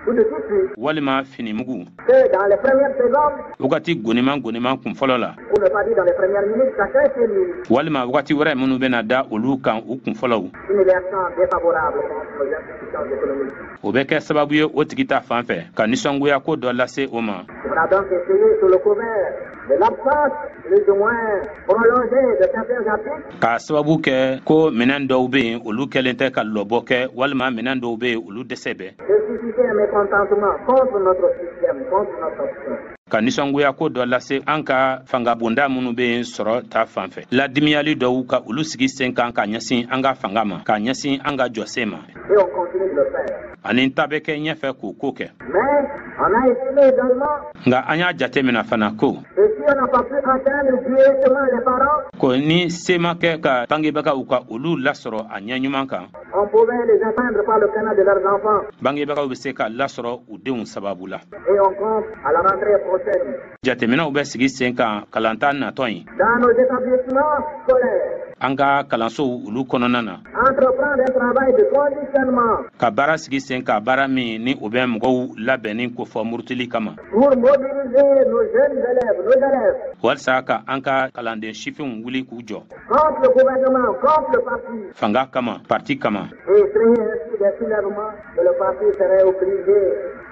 ou de tissu, walima finimugu, que dans les premières secondes, wagati goniman goniman kun fɔlɔ la, pour ne pas dire dans les premières minutes, chacun chez lui, walima wagati wɛrɛ minnu bɛna da olu kan, u kun fɔlɔw, une réaction défavorable contre nos institutions économiques. o bɛ kɛ sababu ye o tigi ta fan fɛ ka nisɔngoya ko dɔ lase o ma. On a donc essayé, sous le couvert de l'absence plus ou moins prolongée de certains articles, K'a sababu kɛ ko minɛn dɔw bɛ yen, olu kɛlen tɛ ka lɔbɔ kɛ, walima minɛn dɔw bɛ yen, olu dɛsɛ bɛ, de susciter un mécontentement contre notre système, contre notre option. ka nisɔngoya ko dɔ lase an ka fangabonda minnu bɛ yen sɔrɔ ta fan fɛ, ladimiyali dɔw ka olu sigi sen kan ka ɲɛsin an ka fanga ma, ka ɲɛsin an ka jɔsen ma. Et on continue de le faire. Ani ta bɛ kɛ ɲɛfɛ k'o ko kɛ. Mais on a estimé également Nka an y'a jate minɛ fana ko que si on n'a pas pu atteindre directement les parents, ko ni se ma kɛ ka bangebagaw ka olu lasɔrɔ a ɲɛ ɲuman kan, on pouvait les atteindre par le canal de leurs enfants. bangebagaw bɛ se ka lasɔrɔ u denw sababu la. Et on compte, à la rentrée prochaine, prochaine. Jateminɛw bɛ sigi sen kan kalanta natɔ in. Dans nos établissements scolaires. An ka kalansow olu kɔnɔna na. Entreprendre un travail de conditionnement. Ka baara sigi sen kan, baara min ni o bɛ mɔgɔw labɛnni kofɔ murutili kama. Pour mobiliser nos jeunes élèves, nos élèves. Walisa ka an ka kalanden sifinw wuli k'u jɔ. Contre le gouvernement, contre le parti. Fanga kama, parti kama. Et créer ainsi des soulèvements que le parti serait obligé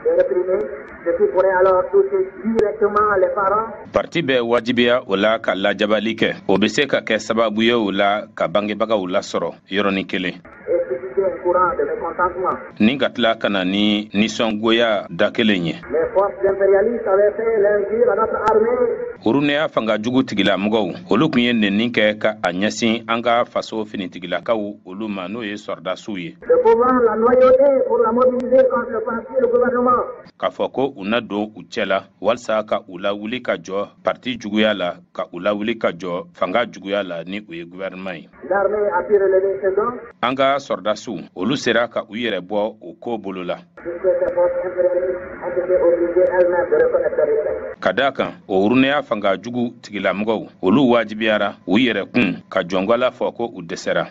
de réprimer, ce qui pourrait alors toucher directement les parents. Parti bɛ wajibiya o la ka lajabali kɛ. O bɛ se ka kɛ sababu ye o la ka bangebagaw lasɔrɔ yɔrɔnin kelen. Et susciter un courant de mécontentement. Ni ka tila ka na ni nisɔngoya da kelen ye. Les forces impérialistes avaient fait l'injure à notre armée. Uruneya fanga jugu tigilamɔgɔw, olu tun ye nɛni kɛ ka a ɲɛsin an ka faso finitigilakaw olu ma, n'o ye sɔrɔdasiw ye. De pouvoir la noyauter pour la mobiliser contre le parti et le gouvernement. K'a fɔ ko u na don u cɛ la walasa ka u lawuli ka jɔ parti juguya la, ka u lawuli ka jɔ fanga juguya la, ni o ye gouvernement ye. L'armée a pu relever ses gants. An ka sɔrɔdasiw, olu sera ka u yɛrɛ bɔ o ko bolo la. Puisque ces forces impérialistes ont été obligées elles-mêmes de reconnaître leur échec. Ka d'a kan, o uruneya fanga jugu tigilamɔgɔw, olu wajibiyara u yɛrɛ kun ka jɔngɔla fɔ ko u dɛsɛra.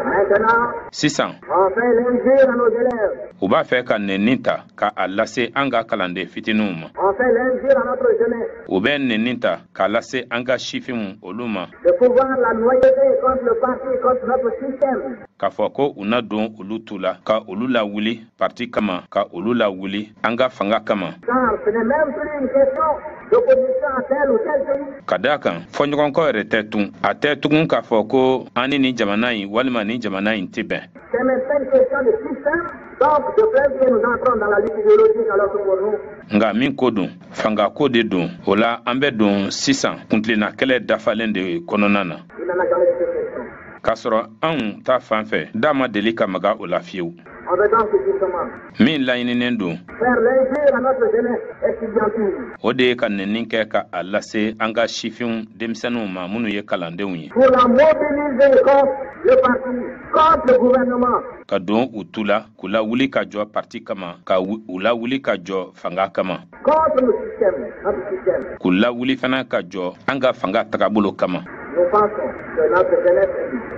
Maintenant, Sisan, on fait l'injure à nos élèves. u b'a fɛ ka nɛni ta ka a lase an ka kalanden fitininw ma. On fait l'injure à notre jeunesse. U bɛ nɛni ta k'a lase an ka sifinw olu ma. De pouvoir la noyauter contre le parti, contre notre système. K'a fɔ ko u na don olu tu la ka olu lawuli parti kama, ka olu lawuli an ka fanga kama. Car ce n'est même plus une question d'opposition à tel ou tel pays. Ka d'a kan, fɔɲɔgɔnkɔ yɛrɛ tɛ tun, a tɛ tugun k'a fɔ ko an ni nin jamana in walima nin jamana in tɛ bɛn. C'est maintenant une question de système. Donc, de plein pied, nous entrons dans la lutte idéologique alors que pour nous, Nka min ko don, fanga ko de don. O la, an bɛ don sisan kuntilenna kɛlɛ dafalen de kɔnɔna na. Il n'en a jamais été question. K'a sɔrɔ anw ta fan fɛ, da ma deli ka maga o la fiyewu. On veut donc justement Min laɲininen don, faire l'injure à notre jeunesse estudiantine. o de ye ka nɛni kɛ ka a lase an ka sifinw denmisɛnninw ma, minnu ye kalandenw ye. Pour la mobiliser contre le parti, contre le gouvernement. Ka don u tu la k'u lawuli ka jɔ parti kama, ka u lawuli ka jɔ fanga kama. Contre le système, notre système. K'u lawuli fana ka jɔ an ka fanga tagabolo kama. Nous pensons que notre jeunesse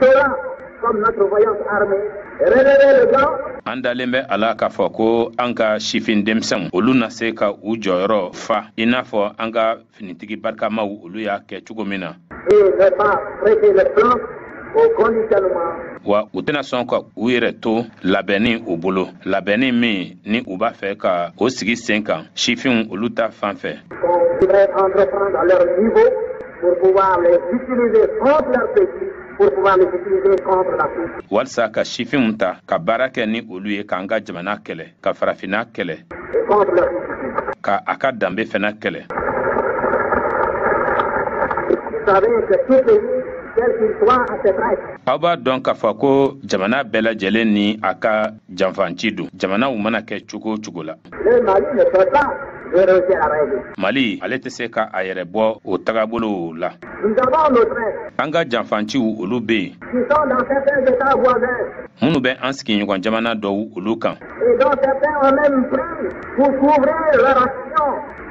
saura, comme notre vaillante armée, relever le gant. An dalen bɛ a la k'a fɔ ko an ka sifin denmisɛnw, olu na se ka u jɔyɔrɔ fa i n'a fɔ an ka finitigi barikamaw, olu y'a kɛ cogo min na. Et ne pas prêter le flanc au conditionnement. Wa u tɛna sɔn ka u yɛrɛ to labɛnni u bolo, labɛnni min ni u b'a fɛ ka o sigi sen kan sifinw olu ta fan fɛ. Qu'on voudrait entreprendre à leur niveau pour pouvoir les utiliser contre leur pays, pour pouvoir les utiliser contre l'Afrique. Walisa ka sifinw ta ka baara kɛ ni olu ye k'an ka jamana kɛlɛ, ka farafinna kɛlɛ. Et contre leur institution. Ka a ka danbe fana kɛlɛ. Vous savez que tout pays, quel qu'il soit, a ses traîtres. Aw b'a dɔn k'a fɔ ko jamana bɛɛ lajɛlen ni a ka janfanci don, jamanaw mana kɛ cogo o cogo la. Le Mali ne peut pas déroger à la règle. Mali ale tɛ se ka a yɛrɛ bɔ o tagabolow la. Nous avons nos traîtres An ka janfanciw, olu bɛ yen, qui sont dans certains États voisins minnu bɛ an sigiɲɔgɔn jamana dɔw olu kan. Et dont certains ont même pris pour couvrir leur action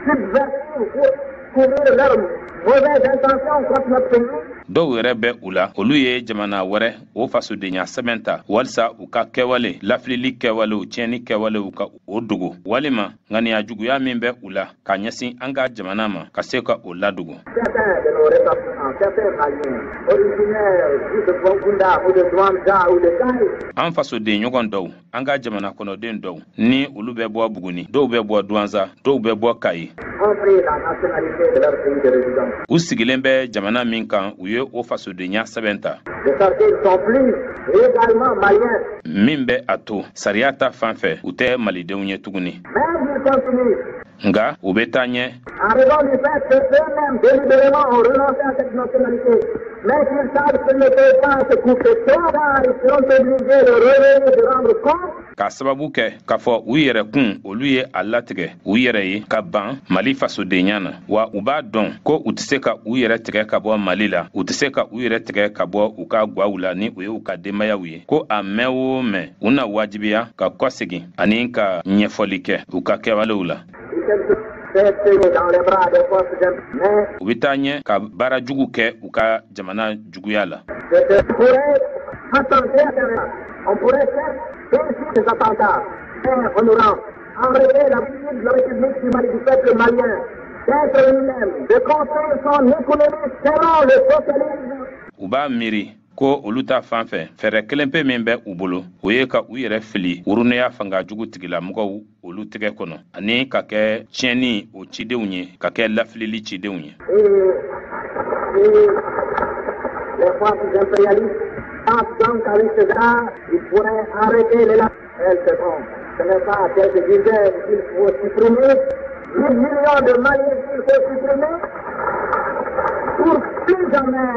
subversive, pour couvrir leur mauvaise intention contre notre pays. Dɔw yɛrɛ bɛ u la, olu ye jamana wɛrɛ o fasodenya sɛbɛn ta walisa u ka kɛwale lafilili, kɛwalew tiɲɛni, kɛwalew ka o dogo, walima ŋaniya juguya min bɛ u la ka ɲɛsin an ka jamana ma, ka se ka o ladogo. Certains de nos ressortissants, certains Maliens, originaires de Bongounda ou de Douentza ou de Kayes, An fasoden ɲɔgɔn dɔw, an ka jamana kɔnɔden dɔw, ni olu bɛ bɔ Buguni, dɔw bɛ bɔ Duwanza, dɔw bɛ bɔ Kayi, ont pris la nationalité de leur pays de résidence. u sigilen bɛ jamana min kan, u ye o fasodenya sɛbɛn ta. De sorte qu'ils sont plus légalement maliens. Min bɛ a to sariya ta fan fɛ, u tɛ malidenw ye tuguni. Mais ils continuent Nga u bɛ taa ɲɛ. En raison du fait que eux-mêmes délibérément ont renoncé à cette nationalité, mais qu'ils savent qu'ils ne peuvent pas se couper trop tard, ils seront obligés de revenir se rendre compte. K'a sababu kɛ k'a fɔ u yɛrɛ kun, olu ye a latigɛ u yɛrɛ ye ka ban Mali fasodenya na, wa u b'a dɔn ko u tɛ se ka u yɛrɛ tigɛ ka bɔ Mali la, u tɛ se ka u yɛrɛ tigɛ ka bɔ u ka gwaw la, ni o ye u ka denbayaw ye, ko a mɛn o mɛn, u na wajibiya ka kɔsegin ani ka ɲɛfɔli kɛ u ka kɛwalew la. U bɛ taa ɲɛ ka baara jugu kɛ u ka jamana juguya la. On pourrait faire ces attentats, mais on aura enlevé la de la République du Mali, du peuple malien, d'être lui-même, de construire son économie selon le socialisme. U b'a miiri ko olu ta fan fɛ, fɛɛrɛ kelen pe min bɛ u bolo, o ye ka u yɛrɛ fili wuruneya fanga jugu tigilamɔgɔw olu tɛgɛ kɔnɔ, ani ka kɛ tiɲɛni o cidenw ye, ka kɛ lafilili cidenw ye. Et les forces impérialistes pensent donc qu'avec cela, ils pourraient arrêter les. Elles se trompent. Ce n'est pas quelques dizaines qu'il faut supprimer, des millions de Maliens qu'il faut supprimer pour plus jamais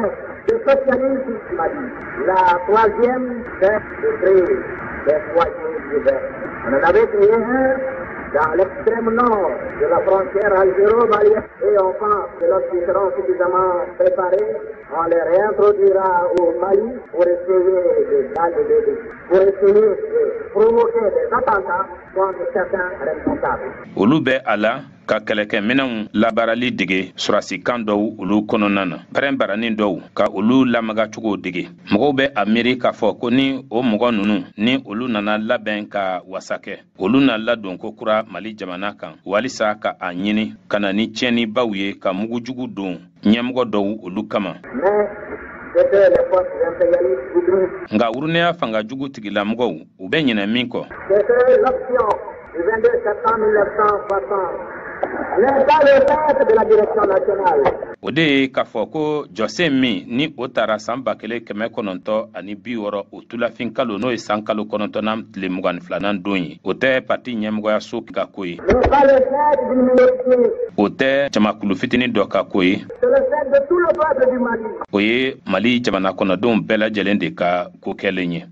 de socialisme au Mali. La troisième, c'est de créer des foyers ouverts. On en avait créé un dans l'extrême nord de la frontière algéro-malienne et on pense que lorsqu'ils seront suffisamment préparés, on les réintroduira au Mali pour essayer de provoquer des attentats contre certains responsables. Olu bɛ a la ka kɛlɛkɛminɛnw labaarali dege surasikan dɔw olu kɔnɔna na, pɛrɛn-baranin dɔw ka olu lamagacogo dege. Mɔgɔw bɛ a miiri k'a fɔ ko ni o mɔgɔ ninnu, ni olu nana labɛn ka wasa kɛ, olu na ladon ko kura Mali jamana kan, walisa ka a ɲini ka na ni tiɲɛnibaw ye, ka mugujugu don ɲɛmɔgɔ dɔw olu kama. Mais c'était les forces impérialistes oublient. Nka wuruneya fanga jugu tigilamɔgɔw, u bɛ ɲinɛ min kɔ, C'était l'option du 22 septembre 1960 n'est pas le fait de la direction nationale. O de ye k'a fɔ ko jɔsen min ni o tara san 1960 o tulafin kalo, n'o ye san kalo 9nan tile 22nan don ye, o tɛ parti ɲɛmɔgɔyaso ka ko ye. N'est pas le fait d'une minorité. O tɛ jamakulu fitinin dɔ ka ko ye. C'est le fait de tout le peuple du Mali. O ye Mali jamana kɔnɔdenw bɛɛ lajɛlen de ka ko kɛlen ye.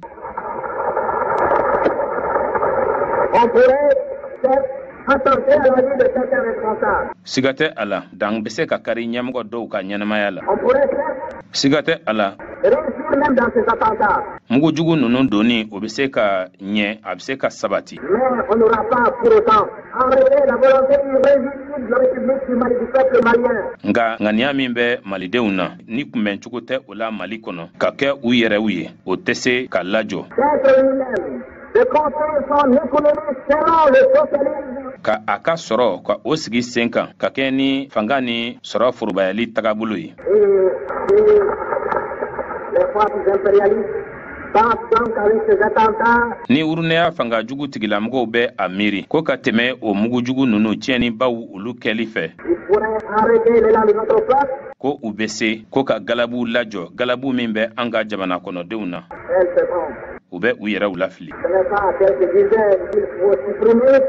On pourrait faire attenter à la vie de certains responsables. Siga tɛ a la, dan bɛ se ka kari ɲɛmɔgɔ dɔw ka ɲɛnamaya la. On pourrait faire Siga tɛ a la, réussir même dans ces attentats. mugujugu ninnu donni, o bɛ se ka ɲɛ, a bɛ se ka sabati. Mais on n'aura pas pour autant enlevé la volonté irrésistible de la République du Mali, du peuple malien. Nka ŋaniya min bɛ malidenw na, ni kunbɛncogo tɛ o la Mali kɔnɔ ka kɛ u yɛrɛw ye, o tɛ se ka lajɔ. D'être lui-même, de construire son économie selon le socialisme. Ka a ka sɔrɔ ka o sigi sen kan, ka kɛ ni fanga ni sɔrɔ forobayali tagabolo ye. Et les forces impérialistes pensent donc qu'avec ces attentats, Ni wuruneya fanga jugu tigilamɔgɔw bɛ a miiri ko ka tɛmɛ o mugujugu ninnu tiɲɛnibaw olu kɛli fɛ, ils pourraient arrêter l'élan de notre peuple. ko u bɛ se ko ka galabu lajɔ, galabu min bɛ an ka jamana kɔnɔdenw na, Elles se trompent. u bɛ u yɛrɛw lafili. Ce n'est pas quelques dizaines qu'il faut supprimer,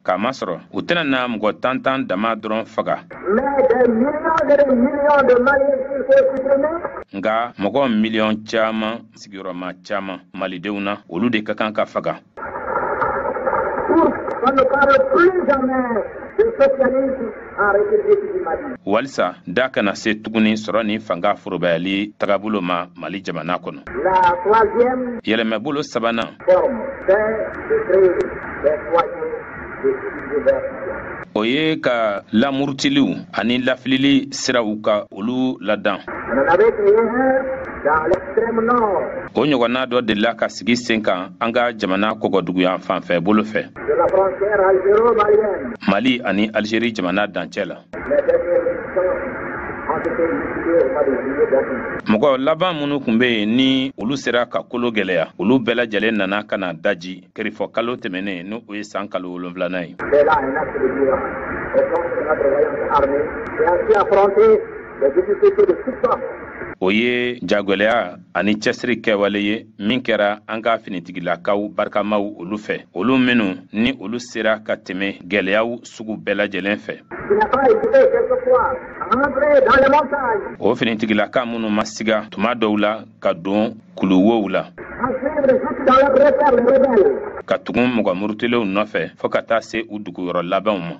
K'a masɔrɔ u tɛna na mɔgɔ tan tan dama dɔrɔn faga, mais des millions et des millions de Maliens qu'il faut supprimer. Nka mɔgɔ miliyɔn caman, sigiyɔrɔma caman malidenw na, olu de ka kan ka faga, Pour qu'on ne parle plus jamais de socialisme en République du Mali. Walisa da kana se tuguni sɔrɔ ni fanga forobayali tagabolo ma Mali jamana kɔnɔ. La troisième Yɛlɛmɛbolo sabanan, forme, c'est de créer des foyers de subversion. o ye ka lamurutiliw ani lafilili siraw ka olu ladan. On en avait créé un dans l'extrême nord O ɲɔgɔnna dɔ delila ka sigi sen kan an ka jamana kɔgɔduguyan fanfɛ bolo fɛ, de la frontière algéro-malienne. Mali ani Algérie jamana dancɛ la. Les dernières missions ont été liquidées au mois de juillet dernier. Mɔgɔ laban minnu tun bɛ yen, ni olu sera ka kolo gɛlɛya, olu bɛɛ lajɛlen nana ka na daji kerifɔ kalo tɛmɛnen, ni o ye san kalo 7nan ye. C'est là un acte de gloire et contre notre vaillante armée qui a su affronter les difficultés de toutes sortes. O ye jagɛlɛya ani cɛsiri kɛwale ye min kɛra an ka finitigilakaw barikamaw olu fɛ, olu minnu ni olu sera ka tɛmɛ gɛlɛyaw sugu bɛɛ lajɛlen fɛ. Qui n'a pas hésité quelquefois à entrer dans les montagnes, O finitigilaka minnu ma siga tuma dɔw la ka don kuluwow la, à suivre jusque dans leur repère les rebelles. ka tugun mɔgɔ murutilenw nɔfɛ fɔɔ ka taa se u duguyɔrɔ labanw ma.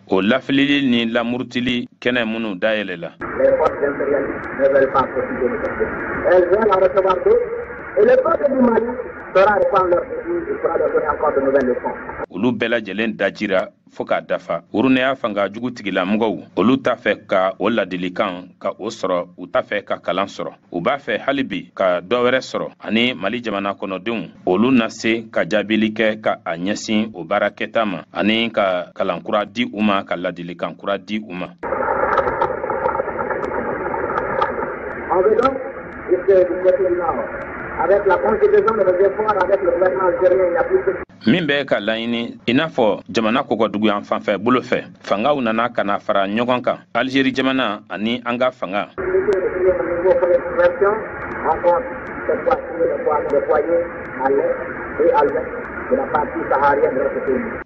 O lafilili ni lamurutili kɛnɛ minnu dayɛlɛla, olu bɛɛ lajɛlen dajira fɔɔ k'a dafa. Wurunɛya fanga jugu tigilamɔgɔw, olu t'a fɛ ka o ladilikan ka o sɔrɔ, u t'a fɛ ka kalan sɔrɔ, u b'a fɛ hali bi ka dɔ wɛrɛ sɔrɔ. Ani Mali jamana kɔnɔdenw, olu na se ka jaabili kɛ ka a ɲɛsin o baarakɛta ma, ani ka kalan kura di u ma, ka ladilikan kura di u ma. Min bɛ ka laɲini i n'a fɔ jamana kɔgɔduguyan fanfɛ bolo fɛ, fangaw nana ka na fara ɲɔgɔn kan, Alizeri jamana ani an ka fanga,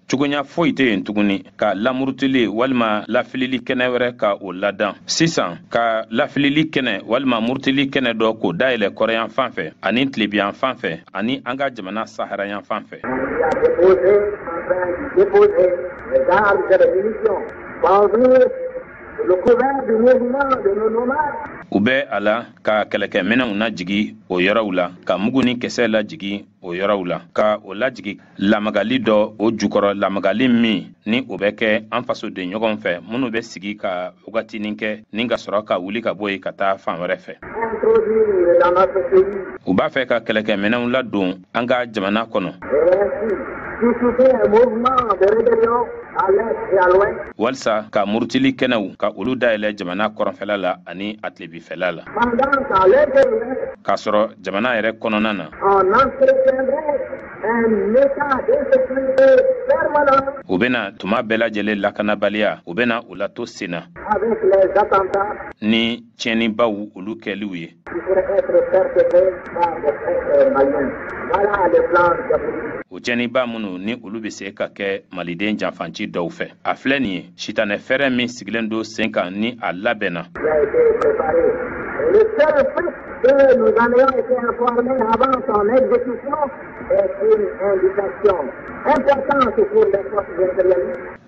cogoya foyi tɛ yen tuguni ka lamurutili walima lafilili kɛnɛ wɛrɛ ka o ladan sisan, ka lafilili kɛnɛ walima murutili kɛnɛ dɔ k'o dayɛlɛ kɔrɔyan fan fɛ ani tilebiyan fan fɛ ani an ka jamana saharayan fan fɛ. U bɛ a la ka kɛlɛkɛminɛnw lajigi o yɔrɔw la, ka mugu ni kisɛ lajigi o yɔrɔw la, ka o lajigi lamagali dɔ o jukɔrɔ, lamagali min ni o bɛ kɛ an fasoden ɲɔgɔn fɛ minnu bɛ sigi ka wagatinin kɛ ni ka sɔrɔ ka wuli ka bɔ yen ka taa fan wɛrɛ fɛ. U b'a fɛ ka kɛlɛkɛminɛnw ladon an ka jamana kɔnɔ walisa ka murutili kɛnɛw ka olu dayɛlɛ jamana kɔrɔnfɛla la ani a tilebifɛla la, k'a sɔrɔ jamana yɛrɛ kɔnɔna na u bɛna tuma bɛɛ lajɛlen lakanabaliya, u bɛna u lato sen na ni tiɲɛnibaw olu kɛliw ye. O tiɲɛniba minnu ni olu bɛ se ka kɛ maliden janfanci dɔw fɛ, a filɛ nin ye sitanɛ fɛɛrɛ min sigilen don sen kan ni a labɛnna.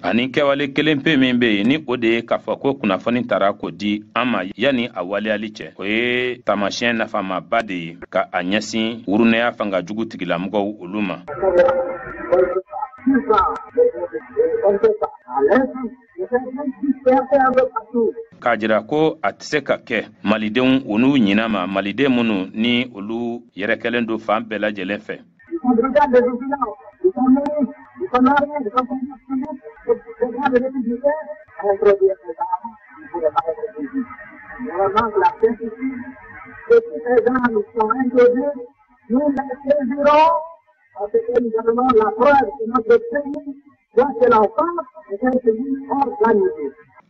Ani kɛwale kelen pe min bɛ yen, ni o de ye k'a fɔ ko kunnafoni tara k'o di an ma yanni a waleyali cɛ, o ye taamasiyɛn nafamaba de ye ka a ɲɛsin wurunɛya fanga jugu tigilamɔgɔw olu ma. K'a jira ko a tɛ se ka kɛ malidenw u n'u ɲina ma, maliden minnu ni olu yɛrɛkɛlen don fan bɛɛ lajɛlen fɛ.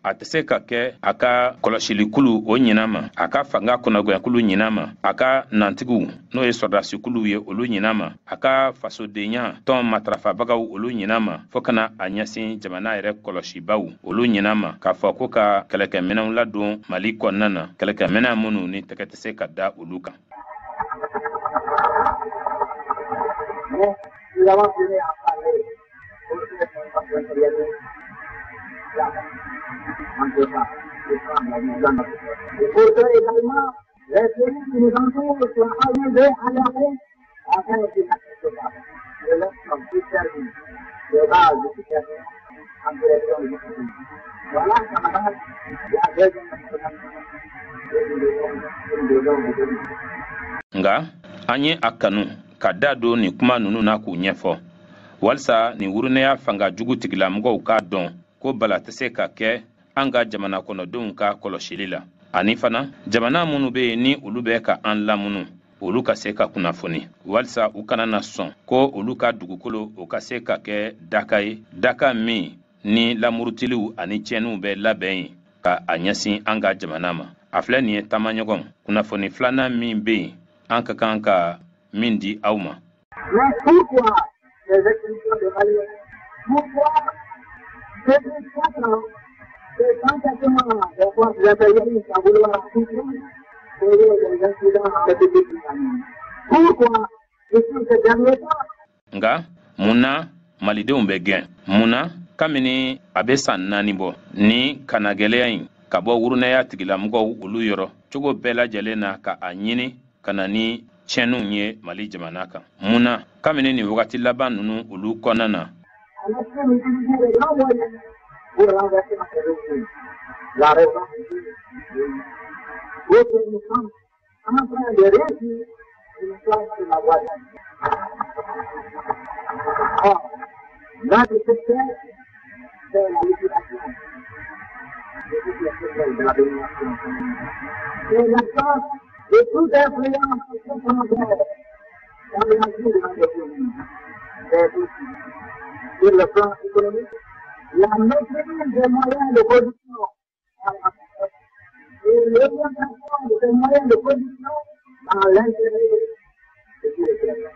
A tɛ se ka kɛ a ka kɔlɔsilikulu o ɲina ma, a ka fanga kɔnɔgɛnkulu ɲina ma, a ka nantigiw n'o ye sɔrɔdasikuluw ye olu ɲina ma, a ka fasodenya tɔn matarafabagaw olu ɲina ma, fɔɔ ka na a ɲɛsin jamana yɛrɛ kɔlɔsibaw olu ɲina ma, k'a fɔ ko ka kɛlɛkɛminɛnw ladon Mali kɔnɔna na, kɛlɛkɛminɛn minnu ni tɛgɛ tɛ se ka da olu kan. Nka an ye a kanu ka da don nin kuma ninnu na k'u ɲɛfɔ, walisa nin wurunɛya fanga jugu tigilamɔgɔw k'a dɔn ko bala tɛ se ka kɛ an ka jamana kɔnɔdenw ka kɔlɔsili la, ani fana jamana minnu bɛ yen ni olu bɛ ka an lamunu, olu ka se ka kunnafoni, walisa u kana na sɔn ko olu ka dugukolo o ka se ka kɛ daka ye, daka min ni lamurutiliw ani tiɲɛniw bɛ labɛn yen ka a ɲɛsin an ka jamana ma. A filɛ nin ye taamaɲɔgɔn kunnafoni filanan min bɛ yen an ka kan ka min di aw ma. Mais pourquoi les expulsions de Maliens? Pourquoi depuis 4 ans, ces enquêtements des forces impérialistes à vouloir tout prix créer des incidents en République du Mali. Pourquoi? Depuis ces derniers temps, Nka mun na malidenw bɛ gɛn? Mun na kabini a bɛ san 4 bɔ ni kanagɛlɛya in ka bɔ wurunɛya tigilamɔgɔw olu yɔrɔ cogo bɛɛ lajɛlen na ka a ɲini ka na ni tiɲɛniw ye Mali jamana kan? Mun na kabini nin wagati laban ninnu olu kɔnɔna na, on estime utiliser les grands moyens pour renverser notre régime? La raison est pour que nous sommes en train de réussir et nous sommes sur la voie. Or, notre succès, c'est la liquidation de toutes les séquelles de la domination. C'est l'absence de toute influence étrangère dans la vie de notre pays. C'est aussi, sur le plan économique, la maîtrise des moyens de production et l'orientation de ces moyens de production dans l'intérêt de tous les peuples.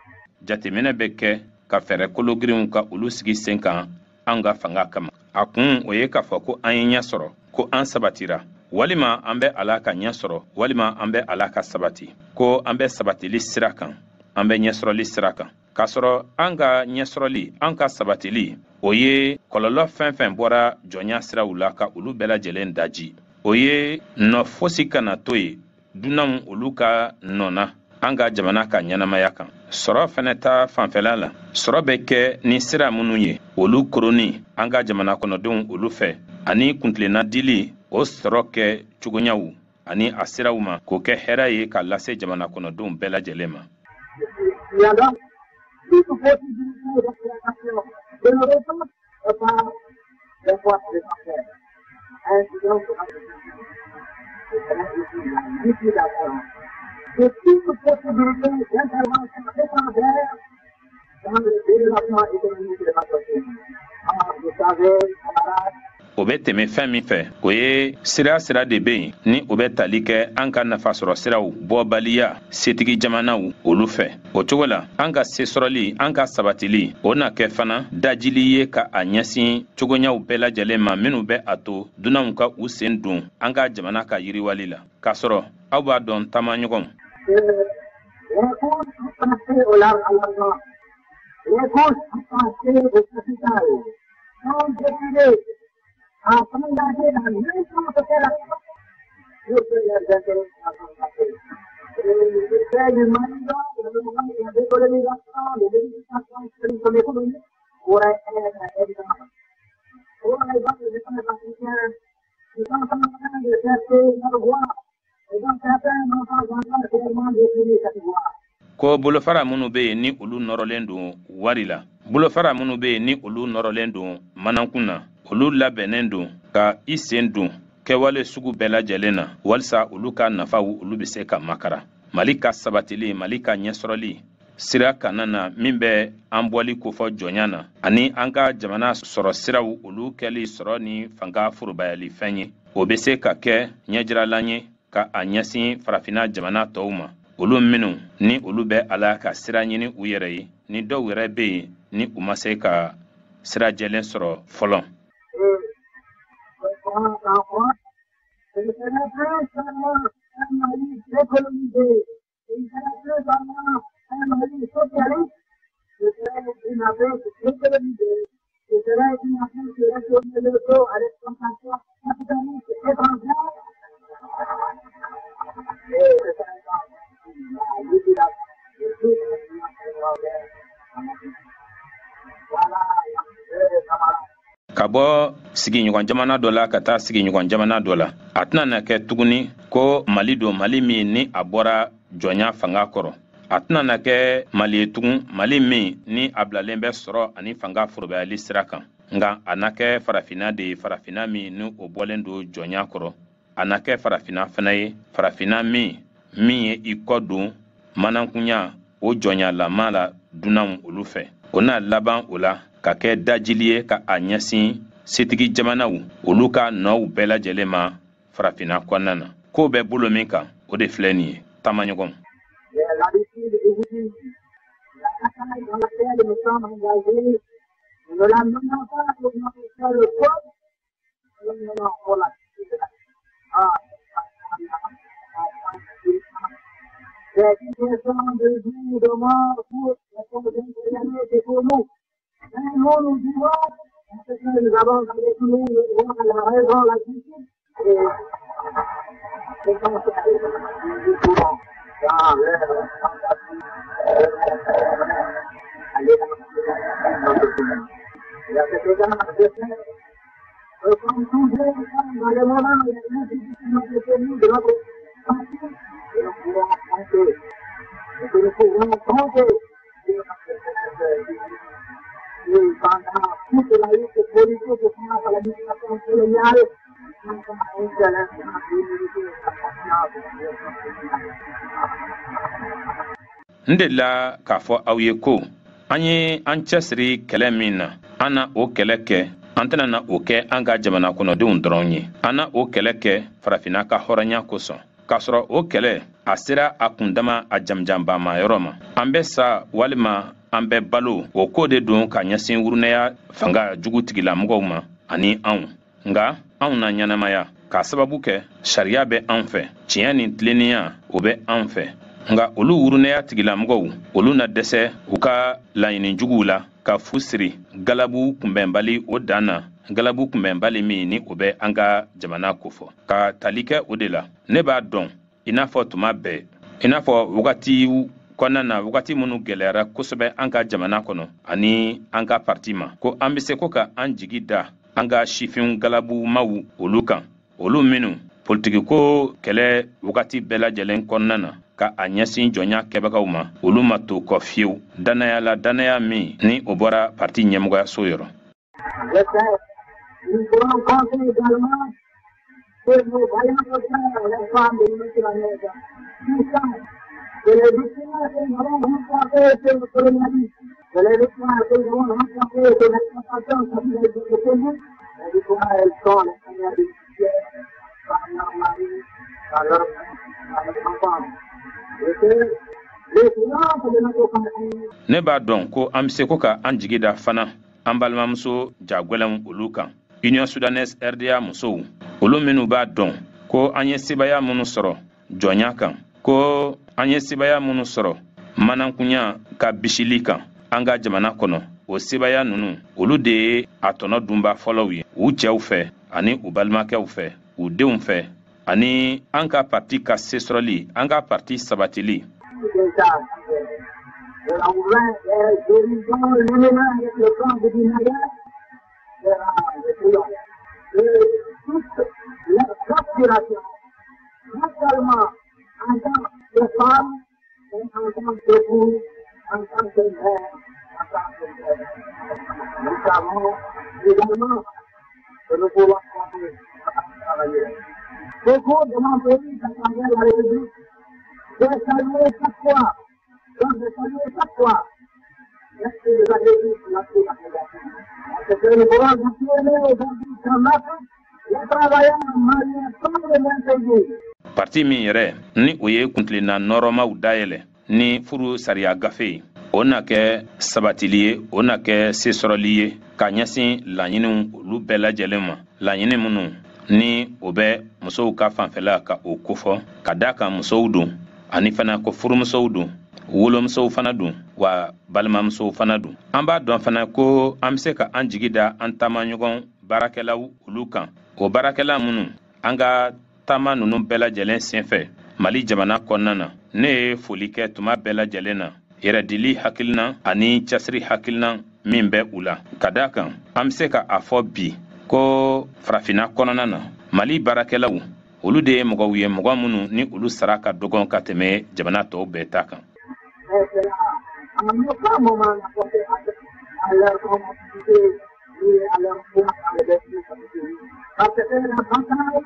Jateminɛ bɛ kɛ ka fɛɛrɛ kologirinw ka olu sigi sen kan an ka fanga kama. A kun o ye k'a fɔ ko an ye ɲɛ sɔrɔ, ko an sabatira, walima an bɛ ala ka ɲɛ sɔrɔ, walima an bɛ ala ka sabati, ko an bɛ sabatili sira kan, an bɛ ɲɛsɔrɔli sira kan, k'a sɔrɔ an ka ɲɛsɔrɔli, an ka sabatili, o ye kɔlɔlɔ fɛn fɛn bɔra jɔnya siraw la ka olu bɛɛ lajɛlen daji. O ye nɔ fosi kana to yen dunanw olu ka nɔ na an ka jamana ka ɲɛnamaya kan. Sɔrɔ fɛnɛ ta fanfɛla la, sɔrɔ bɛ kɛ ni sira minnu ye, olu koroni an ka jamana kɔnɔdenw olu fɛ, ani kuntilenna dili o sɔrɔ kɛ cogoyaw ani a siraw ma, k'o kɛ hɛrɛ ye ka lase jamana kɔnɔdenw bɛɛ lajɛlen ma. Il y a donc toute possibilité d'exploitation de nos ressources par les forces étrangères. Ainsi donc, ce serait aussi la liquidation de toute possibilité d'intervention étrangère dans le développement économique de notre pays. Alors, vous savez, camarades, O bɛ tɛmɛ fɛn min fɛ, o ye sira sira de bɛ yen ni o bɛ tali kɛ an ka nafasɔrɔ siraw bɔbaliya setigi jamanaw olu fɛ. O cogo la, an ka sesɔrɔli, an ka sabatili, o na kɛ fana dajili ye ka a ɲɛsin cogoyaw bɛɛ lajɛlen ma minnu bɛ a to dunanw ka u sen don an ka jamana ka yiriwali la, k'a sɔrɔ aw b'a dɔn, taamaɲɔgɔnw, que les couches attachées au large à l'argent, les couches attachées au capital, sont décidées à s'engager dans n'importe quelle action pour que leurs intérêts soient combattus. Et l'effet du mandat, de la décolonisation, de l'éducation comme économique pourrait être exemple. Pour les États africains qui sont en train de chercher leur voie et dont certains n'ont pas encore clairement défini cette voie. Ko bolofara minnu bɛ yen ni olu nɔrɔlen don wari la, bolofara minnu bɛ yen ni olu nɔrɔlen don manankun na, olu labɛnnen don ka i sen don kɛwale sugu bɛɛ lajɛlen na walisa olu ka nafaw olu bɛ se ka makara. Mali ka sabatili, Mali ka ɲɛsɔrɔli sira kana na min bɛ an bɔli kofɔ jɔnya na, ani an ka jamana sɔrɔ siraw olu kɛli sɔrɔ ni fanga forobayali fɛn ye, o bɛ se ka kɛ ɲɛjiralan ye ka a ɲɛsin farafinna jamana tɔw ma, olu minnu ni olu bɛ ala ka sira ɲini u yɛrɛ ye, ni dɔw yɛrɛ bɛ yen ni u ma se ka sira jɛlen sɔrɔ fɔlɔ. Et en France, ce ne serait plus seulement un Mali décolonisé, ce ne serait plus seulement un Mali socialiste, ce serait une Afrique décolonisée, ce serait une Afrique qui retourne le dos à l'exploitation capitaliste étrangère, et ce serait la liquidation de toute influence étrangère en Afrique. Voilà, camarades. Ka bɔ sigiɲɔgɔn jamana dɔ la ka taa sigiɲɔgɔn jamana dɔ la, a tɛna na kɛ tuguni ko Mali don, Mali min ni a bɔra jɔnya fanga kɔrɔ. A tɛna na kɛ Mali ye tugun, Mali min ni a bilalen bɛ sɔrɔ ani fanga forobayali sira kan, nka a na kɛ farafinna de ye, farafinna min ni o bɔlen don jɔnya kɔrɔ. A na kɛ farafinna fana ye, farafinna min ye i kɔ don manankunya o jɔnyalama la dunanw olu fɛ. O n'a laban o la ka kɛ dajili ye ka a ɲɛsin setigi jamanaw olu ka nɔw bɛɛ lajɛlen ma farafinna kɔnɔna na. Ko bɛ bolo min kan, o de filɛ nin ye, taamaɲɔgɔn. J'ai l'habitude de vous dire, la bataille dans laquelle nous sommes engagés, nous ne la menons pas pour notre seul peuple, nous la menons pour la. Ah, C'est une question de vie ou de mort pour les forces impérialistes et pour nous. Mais nous, nous vivons parce que nous avons défini le droit, la raison, la justice. Et c'est comme ça que nous pouvons, dans leur tentative, aller dans notre pays. Et à cet égard, je sais que comme toujours, dans les moments les plus difficiles de notre pays, de notre parti, que nous pouvons compter, et que nous pouvons compter sur notre jeunesse. Et pendant toute la lutte politique face à l'administration coloniale, nous avons une jeunesse d'humilité et de confiance. N delila k'a fɔ aw ye ko an ye an cɛsiri kɛlɛ min na, an na o kɛlɛ kɛ, an tɛna na o kɛ an ka jamana kɔnɔdenw dɔrɔn ye, an na o kɛlɛ kɛ farafinna ka hɔrɔnya kosɔn, k'a sɔrɔ o kɛlɛ a sera a kundama a jamujanbama yɔrɔ ma. An bɛ sa walima an bɛ balo, o ko de don ka ɲɛsin wurunɛya fanga jugu tigilamɔgɔw ma ani anw. Nka anw na ɲɛnamaya k'a sababu kɛ sariya bɛ anw fɛ, tiɲɛ ni tilennenya o bɛ anw fɛ. Nka olu wurunɛya tigilamɔgɔw, olu na dɛsɛ u ka laɲini juguw la ka fu siri galabu kunbɛnbali o dan na, galabu kunbɛnbali min ni o bɛ an ka jamana kofɔ. Ka tali kɛ o de la, ne b'a dɔn i n'a fɔ tuma bɛɛ, i n'a fɔ wagatiw kɔnɔna na, wagati minnu gɛlɛyara kosɛbɛ an ka jamana kɔnɔ ani an ka parti ma, ko an bɛ se ko ka an jigi da an ka sifinw galabumaw olu kan, olu minnu politikiko kɛlɛ wagati bɛɛ lajɛlen kɔnɔna na ka a ɲɛsin jɔnya kɛbagaw ma, olu ma to kɔ fiyewu dannaya la, dannaya min ni o bɔra parti ɲɛmɔgɔyaso yɔrɔ. Nous pourrons compter également sur nos vaillantes sœurs, les femmes de l'Union puissante, que les victoires que nous avons remportées sur le colonialisme, que les victoires que nous avons remportées sur l'exploitation capitaliste de ce pays, les victoires, elles sont les premières bénéficiaires par leur mari, par leur enfant. Et que les triomphes de notre parti. Ne b'a dɔn ko an bɛ se ko ka an jigi da fana an balimamuso jagwɛlɛnw olu kan, Union Soudanaise RDA musow, olu minnu b'a dɔn ko an ye sebaya minnu sɔrɔ jɔnya kan, ko an ye sebaya minnu sɔrɔ manankunya ka bisili kan an ka jamana kɔnɔ, o sebaya ninnu, olu de ye a tɔnɔ dunba fɔlɔw ye u cɛw fɛ ani u balimakɛw fɛ, u denw fɛ, ani an ka parti ka sesɔrɔli, an ka parti sabatili. Non seulement en tant que femme, mais en tant qu'épouse, en tant que mère, en tant que mère. Nous savons également que nous pouvons compter à travailler. Beaucoup de mon pays, à travers la République, j'ai salué chaque fois, donc j'ai salué chaque fois, merci de la République, merci de la République. Parce que nous pouvons affirmer aujourd'hui qu'en Afrique, les travailleurs maliens sont les mêmes pays. Parti min yɛrɛ ni o ye kuntilenna nɔrɔmaw dayɛlɛ ni furu sariya gafe ye, o na kɛ sabatili ye, o na kɛ sesɔrɔli ye ka ɲɛsin laɲiniw olu bɛɛ lajɛlen ma, laɲini minnu ni o bɛ musow ka fanfɛla ka o kofɔ, ka da kan musow don, ani fana ko furumusow don, wolomusow fana don, wa balimamusow fana don. An b'a dɔn fana ko an bɛ se ka an jigi da an taamaɲɔgɔn baarakɛlaw olu kan, o baarakɛla minnu an ka taama ninnu bɛɛ lajɛlen senfɛ Mali jamana kɔnɔna na. Ne ye foli kɛ tuma bɛɛ lajɛlen na yɛrɛdili hakilina ani cɛsiri hakilina min bɛ u la, ka da kan an bɛ se ka a fɔ bi ko farafinna kɔnɔna na, Mali baarakɛlaw olu de ye mɔgɔw ye, mɔgɔ minnu ni olu sara ka dɔgɔn ka tɛmɛ jamana tɔw bɛɛ ta kan. En aucun moment n'a porté atteinte à leur communauté ni à leur foi dans le destin de ce pays. Parce que la bataille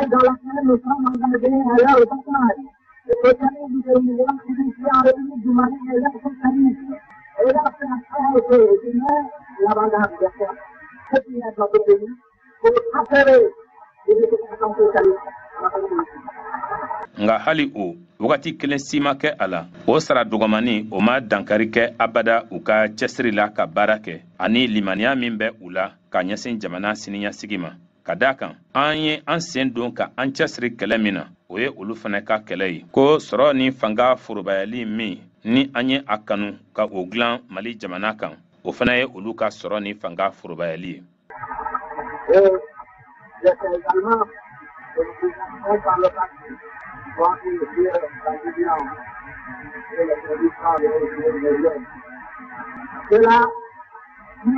dans laquelle nous sommes engagés est leur bataille. Le socialisme que nous voulons initier en République du Mali est leur socialisme. Et là, c'est un travail qui met l'avant-garde de ce qui est notre pays pour assurer l'éducation socialiste dans la République. Nka hali o wagati kelen si ma kɛ a la, o sara dɔgɔmani o ma dankari kɛ abada u ka cɛsiri la ka baara kɛ ani limaniya min bɛ u la ka ɲɛsin jamana siniɲɛsigi ma. Ka d'a kan, an ye an sen don ka an cɛsiri kɛlɛ min na, o ye olu fana ka kɛlɛ ye. Ko sɔrɔ ni fanga forobayali min ni an ye a kanu ka o dilan Mali jamana kan, o fana ye olu ka sɔrɔ ni fanga forobayali ye. Et je sais également que nous avons par le passé construit la vision et les conditions de nos. Ceux-là qui,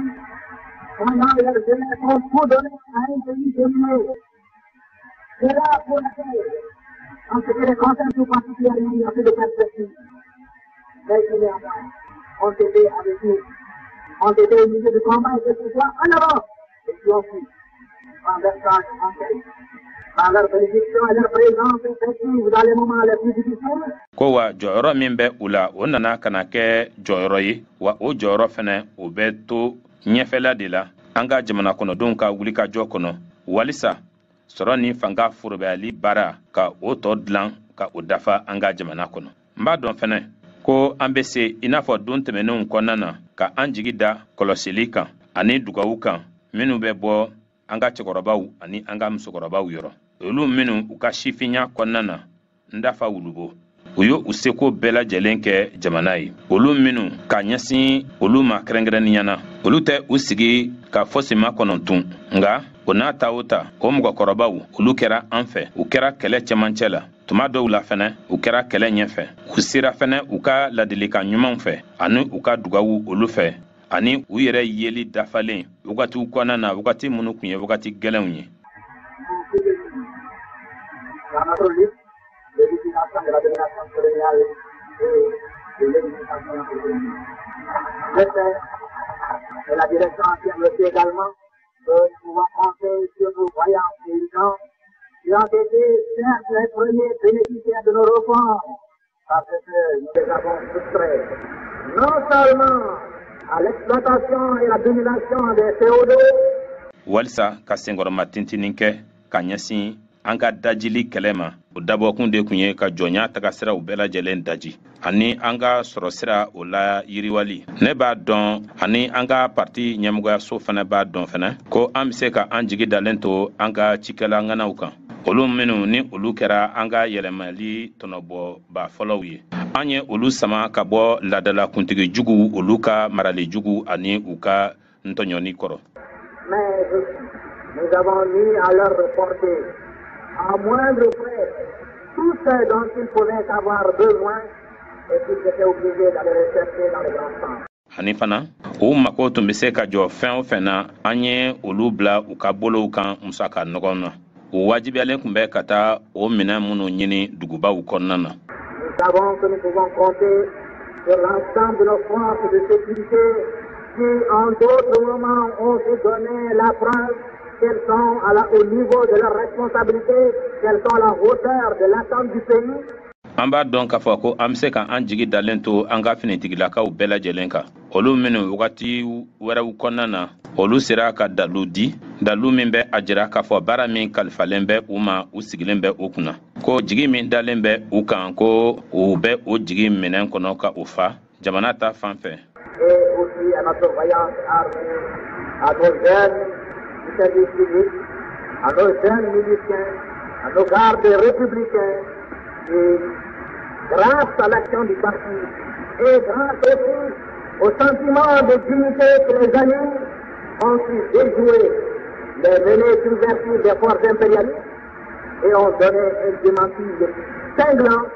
pendant leur jeunesse, ont tout donné à un pays dominé. Ceux-là pour lesquels, en ce qui les concerne tout particulièrement, il n'y a plus de perspective. Mais qui néanmoins ont été avec nous, ont été au milieu du combat et que ce soit en avant, et qui ont pu, en leur sage conseil, par leur bénédiction et leur présence effective dans les moments les plus difficiles. Ko wa jɔyɔrɔ min bɛ u la, o nana ka na kɛ jɔyɔrɔ ye wa, o jɔyɔrɔ fɛnɛ, o bɛ to ɲɛfɛla de la an ka jamana kɔnɔdenw ka wulikajɔ kɔnɔ, walisa sɔrɔ ni fanga forobayali baara ka o tɔ dilan ka o dafa an ka jamana kɔnɔ. N b'a dɔn fɛnɛ ko an bɛ se, i n'a fɔ don tɛmɛnenw kɔnɔna na, ka an jigi da kɔlɔsili kan ani dugawu kan minnu bɛ bɔ an ka cɛkɔrɔbaw ani an ka musokɔrɔbaw yɔrɔ, olu minnu u ka sifinya kɔnɔna na, n dafa wulubo, u ye u seko bɛɛ lajɛlen kɛ jamana ye, olu minnu ka ɲɛsin olu ma kɛrɛnkɛrɛnnenya na, olu tɛ u sigi ka fosi makɔnɔ tun. Nka o n'a ta o ta, o mɔgɔkɔrɔbaw, olu kɛra an fɛ, u kɛra kɛlɛ cɛmancɛ la, tuma dɔw la fɛnɛ u kɛra kɛlɛ ɲɛfɛ. U sera fɛnɛ u ka ladilikan ɲumanw fɛ ani u ka dugawu olu fɛ ani u yɛrɛ yeli dafalen wagatiw kɔnɔna na, wagati minnu tun ye wagati gɛlɛnw ye. Dans notre lutte de liquidation de la domination coloniale et de l'éducation économique. Je sais, et la direction affirme aussi également, que nous pouvons compter sur nos vaillants paysans qui ont été certes les premiers bénéficiaires de nos réformes, parce que nous les avons soustraits non seulement à l'exploitation et la domination des féodaux, Walisa ka senkɔrɔma tintinin kɛ ka ɲɛsin an ka dajili kɛlɛ ma, o dabɔkun de tun ye ka jɔnya tagasiraw bɛɛ lajɛlen daji ani an ka sɔrɔsira o la yiriwali. Ne b'a dɔn, ani an ka parti ɲɛmɔgɔyaso fana b'a dɔn fana, ko an be se ka an jigi dalen to an ka cikɛla ŋanaw kan, olu minnu ni olu kɛra an ka yɛlɛmali tɔnɔbɔba fɔlɔw ye. An ye olu sama ka bɔ ladala kuntigi jugu, olu ka marali jugu ani u ka ntɔɲɔni kɔrɔ. Mais nous avons mis à leur portée, à moindre frais, tout ce dont ils pouvaient avoir besoin et qu'ils étaient obligés d'aller rechercher dans les grands centres. Ani fana, u mako tun bɛ se ka jɔ fɛn o fɛn na, an ye olu bila u ka bolow kan musaka nɔgɔn na, u wajibiyalen tun bɛ ka taa o minɛn minnu ɲini dugubaw kɔnɔna na. Nous savons que nous pouvons compter sur l'ensemble de nos forces de sécurité qui, en d'autres moments, ont su donner la preuve qu'elles sont au niveau de leurs responsabilités, qu'elles sont à la hauteur de l'attente du pays. An b'a dɔn k'a fɔ ko an bɛ se ka an jigi dalen to an ka finitigilakaw bɛɛ lajɛlen kan, olu minnu wagati wɛrɛw kɔnɔna na, olu sera ka dalu di, dalu min bɛ a jira k'a fɔ baara min kalifalen bɛ u ma, u sigilen bɛ o kunna, ko jigi min dalen bɛ u kan, ko u bɛ o jigi minɛn kɔnɔ ka o fa jamana ta fan fɛ. Et aussi à notre vaillante armée, à nos jeunes du service public, à nos jeunes miliciens, à nos gardes républicains, et grâce à l'action du parti et grâce aussi au sentiment de dignité que les animent, ont su déjouer les menées subversives des forces impérialistes et ont donné un démenti cinglant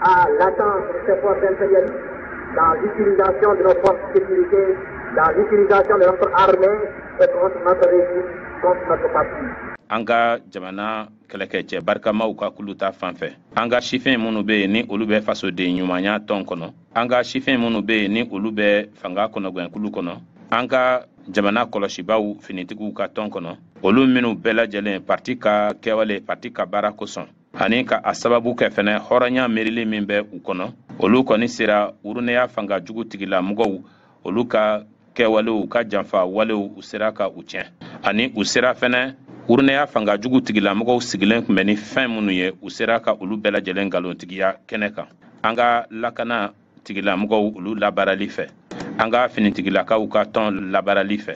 à l'attente de ces forces impérialistes dans l'utilisation de nos forces de sécurité, dans l'utilisation de notre armée et contre notre régime, contre notre parti. An ka jamana kɛlɛkɛcɛ barikamaw ka kulu ta fan fɛ, an ka sifin minnu bɛ yen ni olu bɛ fasoden ɲumanya tɔn kɔnɔ, an ka sifin minnu bɛ yen ni olu bɛ fanga kɔnɔgɛnkulu kɔnɔ, an ka jamana kɔlɔsibaw finitigiw ka tɔn kɔnɔ, olu minnu bɛɛ lajɛlen parti ka kɛwale, parti ka baara kosɔn, ani ka a sababu kɛ fɛnɛ hɔrɔnya miirili min bɛ u kɔnɔ, olu kɔni sera wuruneya fanga jugu tigilamɔgɔw, olu ka kɛwalew ka janfa walew, u sera ka u tiɲɛ, ani u sera fɛnɛ wuruneya fanga jugu tigilamɔgɔw sigilen tun bɛ ni fɛn minnu ye, u sera ka olu bɛɛ lajɛlen nkalontigiya kɛnɛ kan, an ka lakana tigilamɔgɔw olu labaarali fɛ, an ka finitigilakaw ka tɔn labaarali fɛ.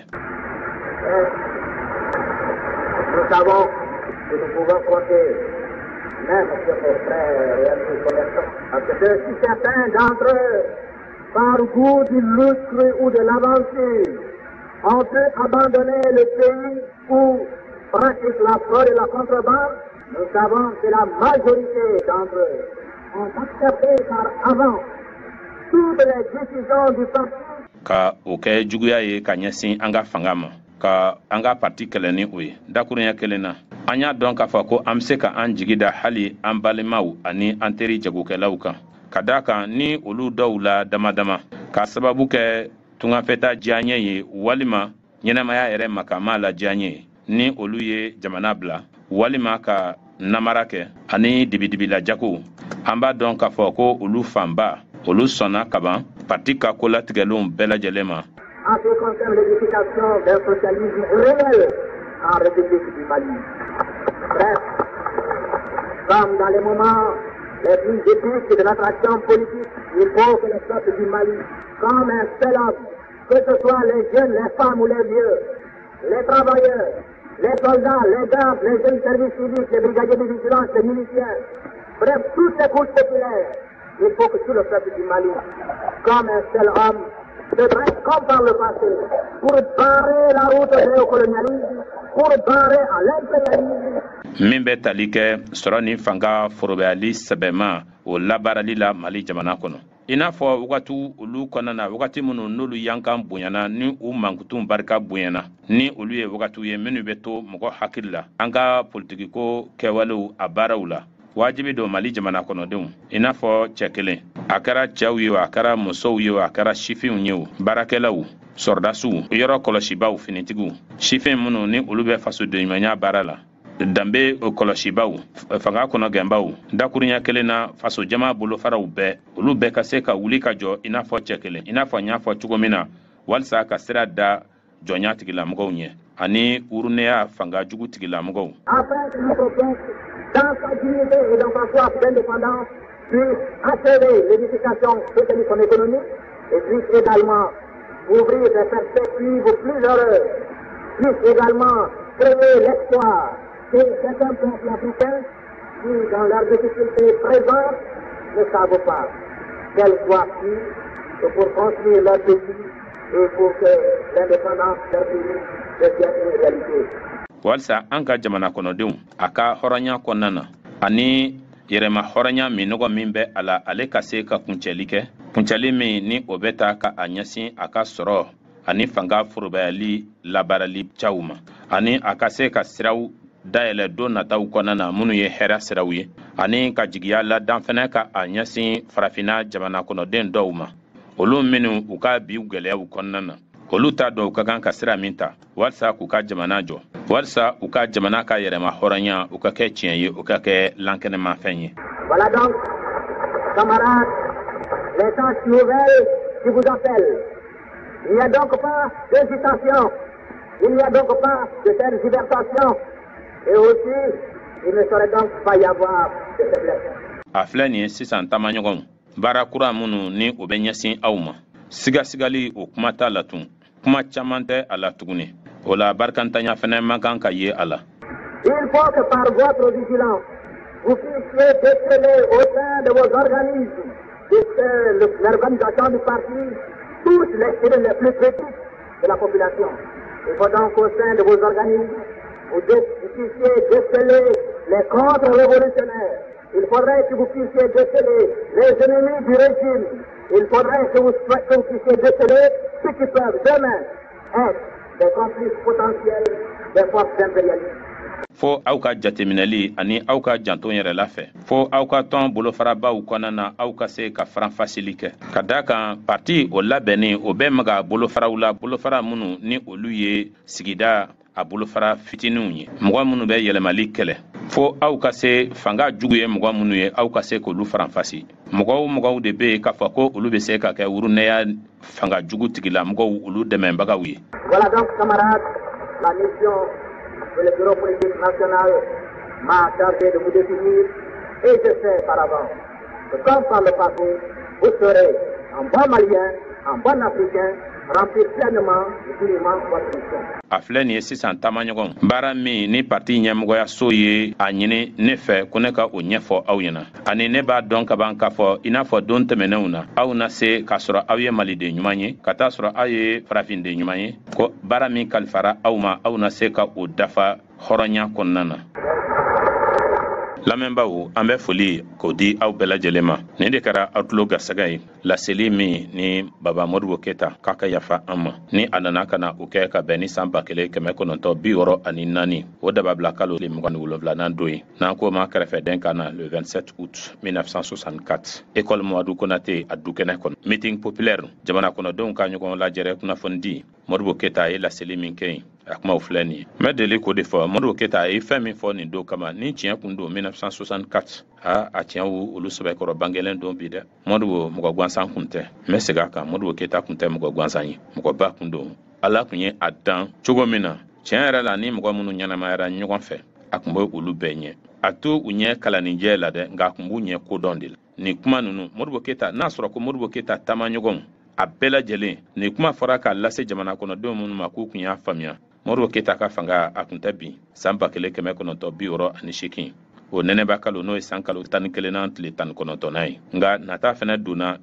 Nous Nous savons que nous pouvons compter même sur nos frères et amis commerçants. Parce que si certains d'entre eux, par goût du lucre ou de l'aventure, ont pu abandonner le pays où pratique la fraude et la contrebande, nous savons que la majorité d'entre eux ont accepté par avance toutes les décisions du parti. Ka o kɛ juguya ye ka ɲɛsin an ka fanga ma, ka an ka parti kɛlɛ ni o ye. Dakurunya kelen na, an y'a dɔn k'a fɔ ko an bɛ se ka an jigi da hali an balimaw ani an teri jagokɛlaw kan, ka d'a kan ni olu dɔw la dama dama, k'a sababu kɛ tungafɛta diyaɲɛ ye walima ɲɛnamaya yɛrɛ makama la diyaɲɛ ye, ni olu ye jamana bila walima ka namara kɛ ani dibidibila jago, an b'a dɔn k'a fɔ ko olu fanba, olu sɔnna kaban parti ka kolatigɛlenw bɛɛ lajɛlen ma. En ce qui concerne l'édification d'un socialisme réel en République du Mali. Bref, comme dans les moments les plus épiques de notre action politique, il faut que le peuple du Mali, comme un seul homme, que ce soit les jeunes, les femmes ou les vieux, les travailleurs, les soldats, les gardes, les jeunes services civiques, les brigadiers de vigilance, les miliciens, bref, toutes les couches populaires, il faut que tout le peuple du Mali, comme un seul homme, se dresse comme par le passé, pour barrer la route au néocolonialisme, pour barrer à l'impérialisme. Min bɛ tali kɛ sɔrɔ ni fanga forobayali sɛbɛma o labaarali la Mali jamana kɔnɔ, i n'a fɔ wagati olu kɔnɔna na, wagati minnu n'olu yankan bonyana ni u mankutu barika bonyana, ni olu ye wagatiw ye minnu bɛ to mɔgɔ hakili la an ka politikiko kɛwalew a baaraw la. Wajibi don Mali jamana kɔnɔdenw, i n'a fɔ cɛ kelen, a kɛra cɛw ye o, a kɛra musow ye o, a kɛra sifinw ye o, baarakɛlaw, sɔrɔdasiw, yɔrɔ kɔlɔsibaw, finitigiw, sifin minnu ni olu bɛ fasodenɲumanya baara la, danbe kɔlɔsibaw, fanga kɔnɔgɛnbaw, dakurunya kelen na faso jama bolofaraw bɛɛ, olu bɛɛ ka se ka wuli ka jɔ i n'a fɔ cɛ kelen, i n'a fɔ n y'a fɔ cogo min na, walisa ka sira da jɔnya tigilamɔgɔw ɲɛ ani urunɛya fanga jugu tigilamɔgɔw. Afin que notre peuple, dans sa dignité et dans sa soif d'indépendance, puisse achever l'édification socialiste en économie et puisse également ouvrir des perspectives plus heureuses, puisse également créer l'espoir que certains peuples africains qui, dans leurs difficultés présentes, ne savent pas quelle voie suivre pour construire leur pays et pour que l'indépendance de leur pays devienne une réalité. Walisa an ka jamana kɔnɔdenw, a ka hɔrɔnya kɔnɔna na ani yɛrɛma hɔrɔnya minɔgɔ min bɛ a la, ale ka se ka kuncɛli kɛ, kuncɛli min ni o bɛ ta ka a ɲɛsin a ka sɔrɔ ani fanga forobayali labaarali caw ma, ani a ka se ka siraw dayɛlɛ don nataw kɔnɔna na minnu ye hɛrɛ siraw ye, ani ka jigiya ladan fɛnɛ ka a ɲɛsin farafinna jamana kɔnɔden dɔw ma, olu minnu u ka bi gwɛlɛyaw kɔnɔna na, olu t'a dɔn u ka kan ka sira min ta walisa k'u ka jamana jɔ, walisa u ka jamana ka yɛrɛma hɔrɔnya u ka kɛ tiɲɛ ye, u ka kɛ lankɛnɛmafɛn ye. Voilà donc, camarades, les tâches nouvelles qui vous appellent. Il n'y a donc pas d'hésitation, il n'y a donc pas de tergiversation, et aussi, il ne saurait donc pas y avoir de faiblesse. A filɛ nin ye sisan, taamaɲɔgɔnw, baara kura minnu ni o bɛ ɲɛsin aw ma, sigasigali o kuma t'a la tun, kuma caman tɛ a la tuguni, o la barikantanya fɛnɛ man kan ka ye a la. Il faut que par votre vigilance, vous puissiez déceler au sein de vos organismes, puisque l'organisation du parti touche les cellules les plus petites de la population. Il faut donc qu'au sein de vos organismes, vous puissiez déceler les contre-révolutionnaires. Il faudrait que vous puissiez déceler les ennemis du régime. Il faudrait que vous puissiez déceler ceux qui peuvent demain être des complices potentiels des forces impérialistes. Fo aw ka jateminɛli ani aw ka janto yɛrɛ la fɛ, fo aw ka tɔn bolofarabaw kɔnɔna na, aw ka se ka faranfasili kɛ, ka daa kan parti o labɛnni o bɛ maga bolofaraw la, bolofara minnu ni olu ye sigida a bolofara fitininw ye, mɔgɔ minnu bɛ yɛlɛmali kɛlɛ. Fo aw ka se fanga jugu ye mɔgɔ minnu ye, aw ka se k'olu faranfasi. Mɔgɔw mɔgɔw de bɛ yen k'a fɔ ko olu bɛ se ka kɛ wurunɛya fanga jugu tigilamɔgɔw, olu dɛmɛbagaw ye. Voilà donc, camarades, la mission que le bureau politique national m'a chargé de vous définir, et je sais par avance que comme par le passé, vous serez En bon Malien, en bon Africain, remplir pleinement et dignement votre mission. A filɛ nin ye sisan, taamaɲɔgɔn, baara min ni parti ɲɛmɔgɔyaso ye a ɲini ne fɛ ko ne ka o ɲɛfɔ aw ɲɛna, ani ne b'a dɔn ka ban k'a fɔ, i n'a fɔ don tɛmɛnenw na, aw na se k'a sɔrɔ aw ye Maliden ɲuman ye, ka taa sɔrɔ aw ye farafinden ɲuman ye, ko baara min kalifara aw ma, aw na se ka o dafa hɔrɔnya kɔnɔna na. Lamɛnbaaw, an bɛ foli k'o di aw bɛɛ lajɛlen ma. Nin de kɛra aw tulo garisɛgɛ ye, laseli min ni Baba Modibo Keyita k'a ka yafa an ma, ni a nana ka na o kɛ ka bɛn ni san 1964, o dababila kalo 27nan don ye, n'an ko ma kɛrɛfɛden ka na, le 27 août 1964, école Mamadu Konate a dukɛnɛ kɔnɔ, meeting populaire, jamana kɔnɔdenw ka ɲɔgɔn lajɛrɛ kunnafoni di. Modibo Keyita ye laseli min kɛ yen, a kumaw filɛ nin ye. N bɛ deli k'o de fɔ, Modibo Keyita a ye fɛn min fɔ nin don kama, ni tiɲɛ kun don 1964, a tiɲɛ olu sɛbɛkɔrɔ bangelen don bi dɛ. Modibo mɔgɔ gansan kun tɛ. N bɛ segin a kan, Modibo Keyita kun tɛ mɔgɔ gansan ye, mɔgɔba kun don. Ala kun ye a dan cogo min na, tiɲɛ yɛrɛ la, ni mɔgɔ minnu ɲɛnamayara ɲɔgɔn fɛ, a kun bɛ olu bɛɛ ɲɛ. A to u ɲɛ kalanninjɛ la dɛ, nka a kun b'u ɲɛ kodɔn de la. Nin kuma ninnu, Modibo Keyita, n'a sɔrɔ ko Modibo Keyita taamaɲɔgɔnw a bɛɛ lajɛlen, nin kuma fɔra k'a lase jamana kɔnɔdenw minnu ma k'u kun y'a faamuya, Modibo Keyita ka fanga a kun tɛ bin san 1968, o nɛnɛba kalo, n'o ye san kalo 11nan tile 19nan ye. Nka nata fɛnɛ donna.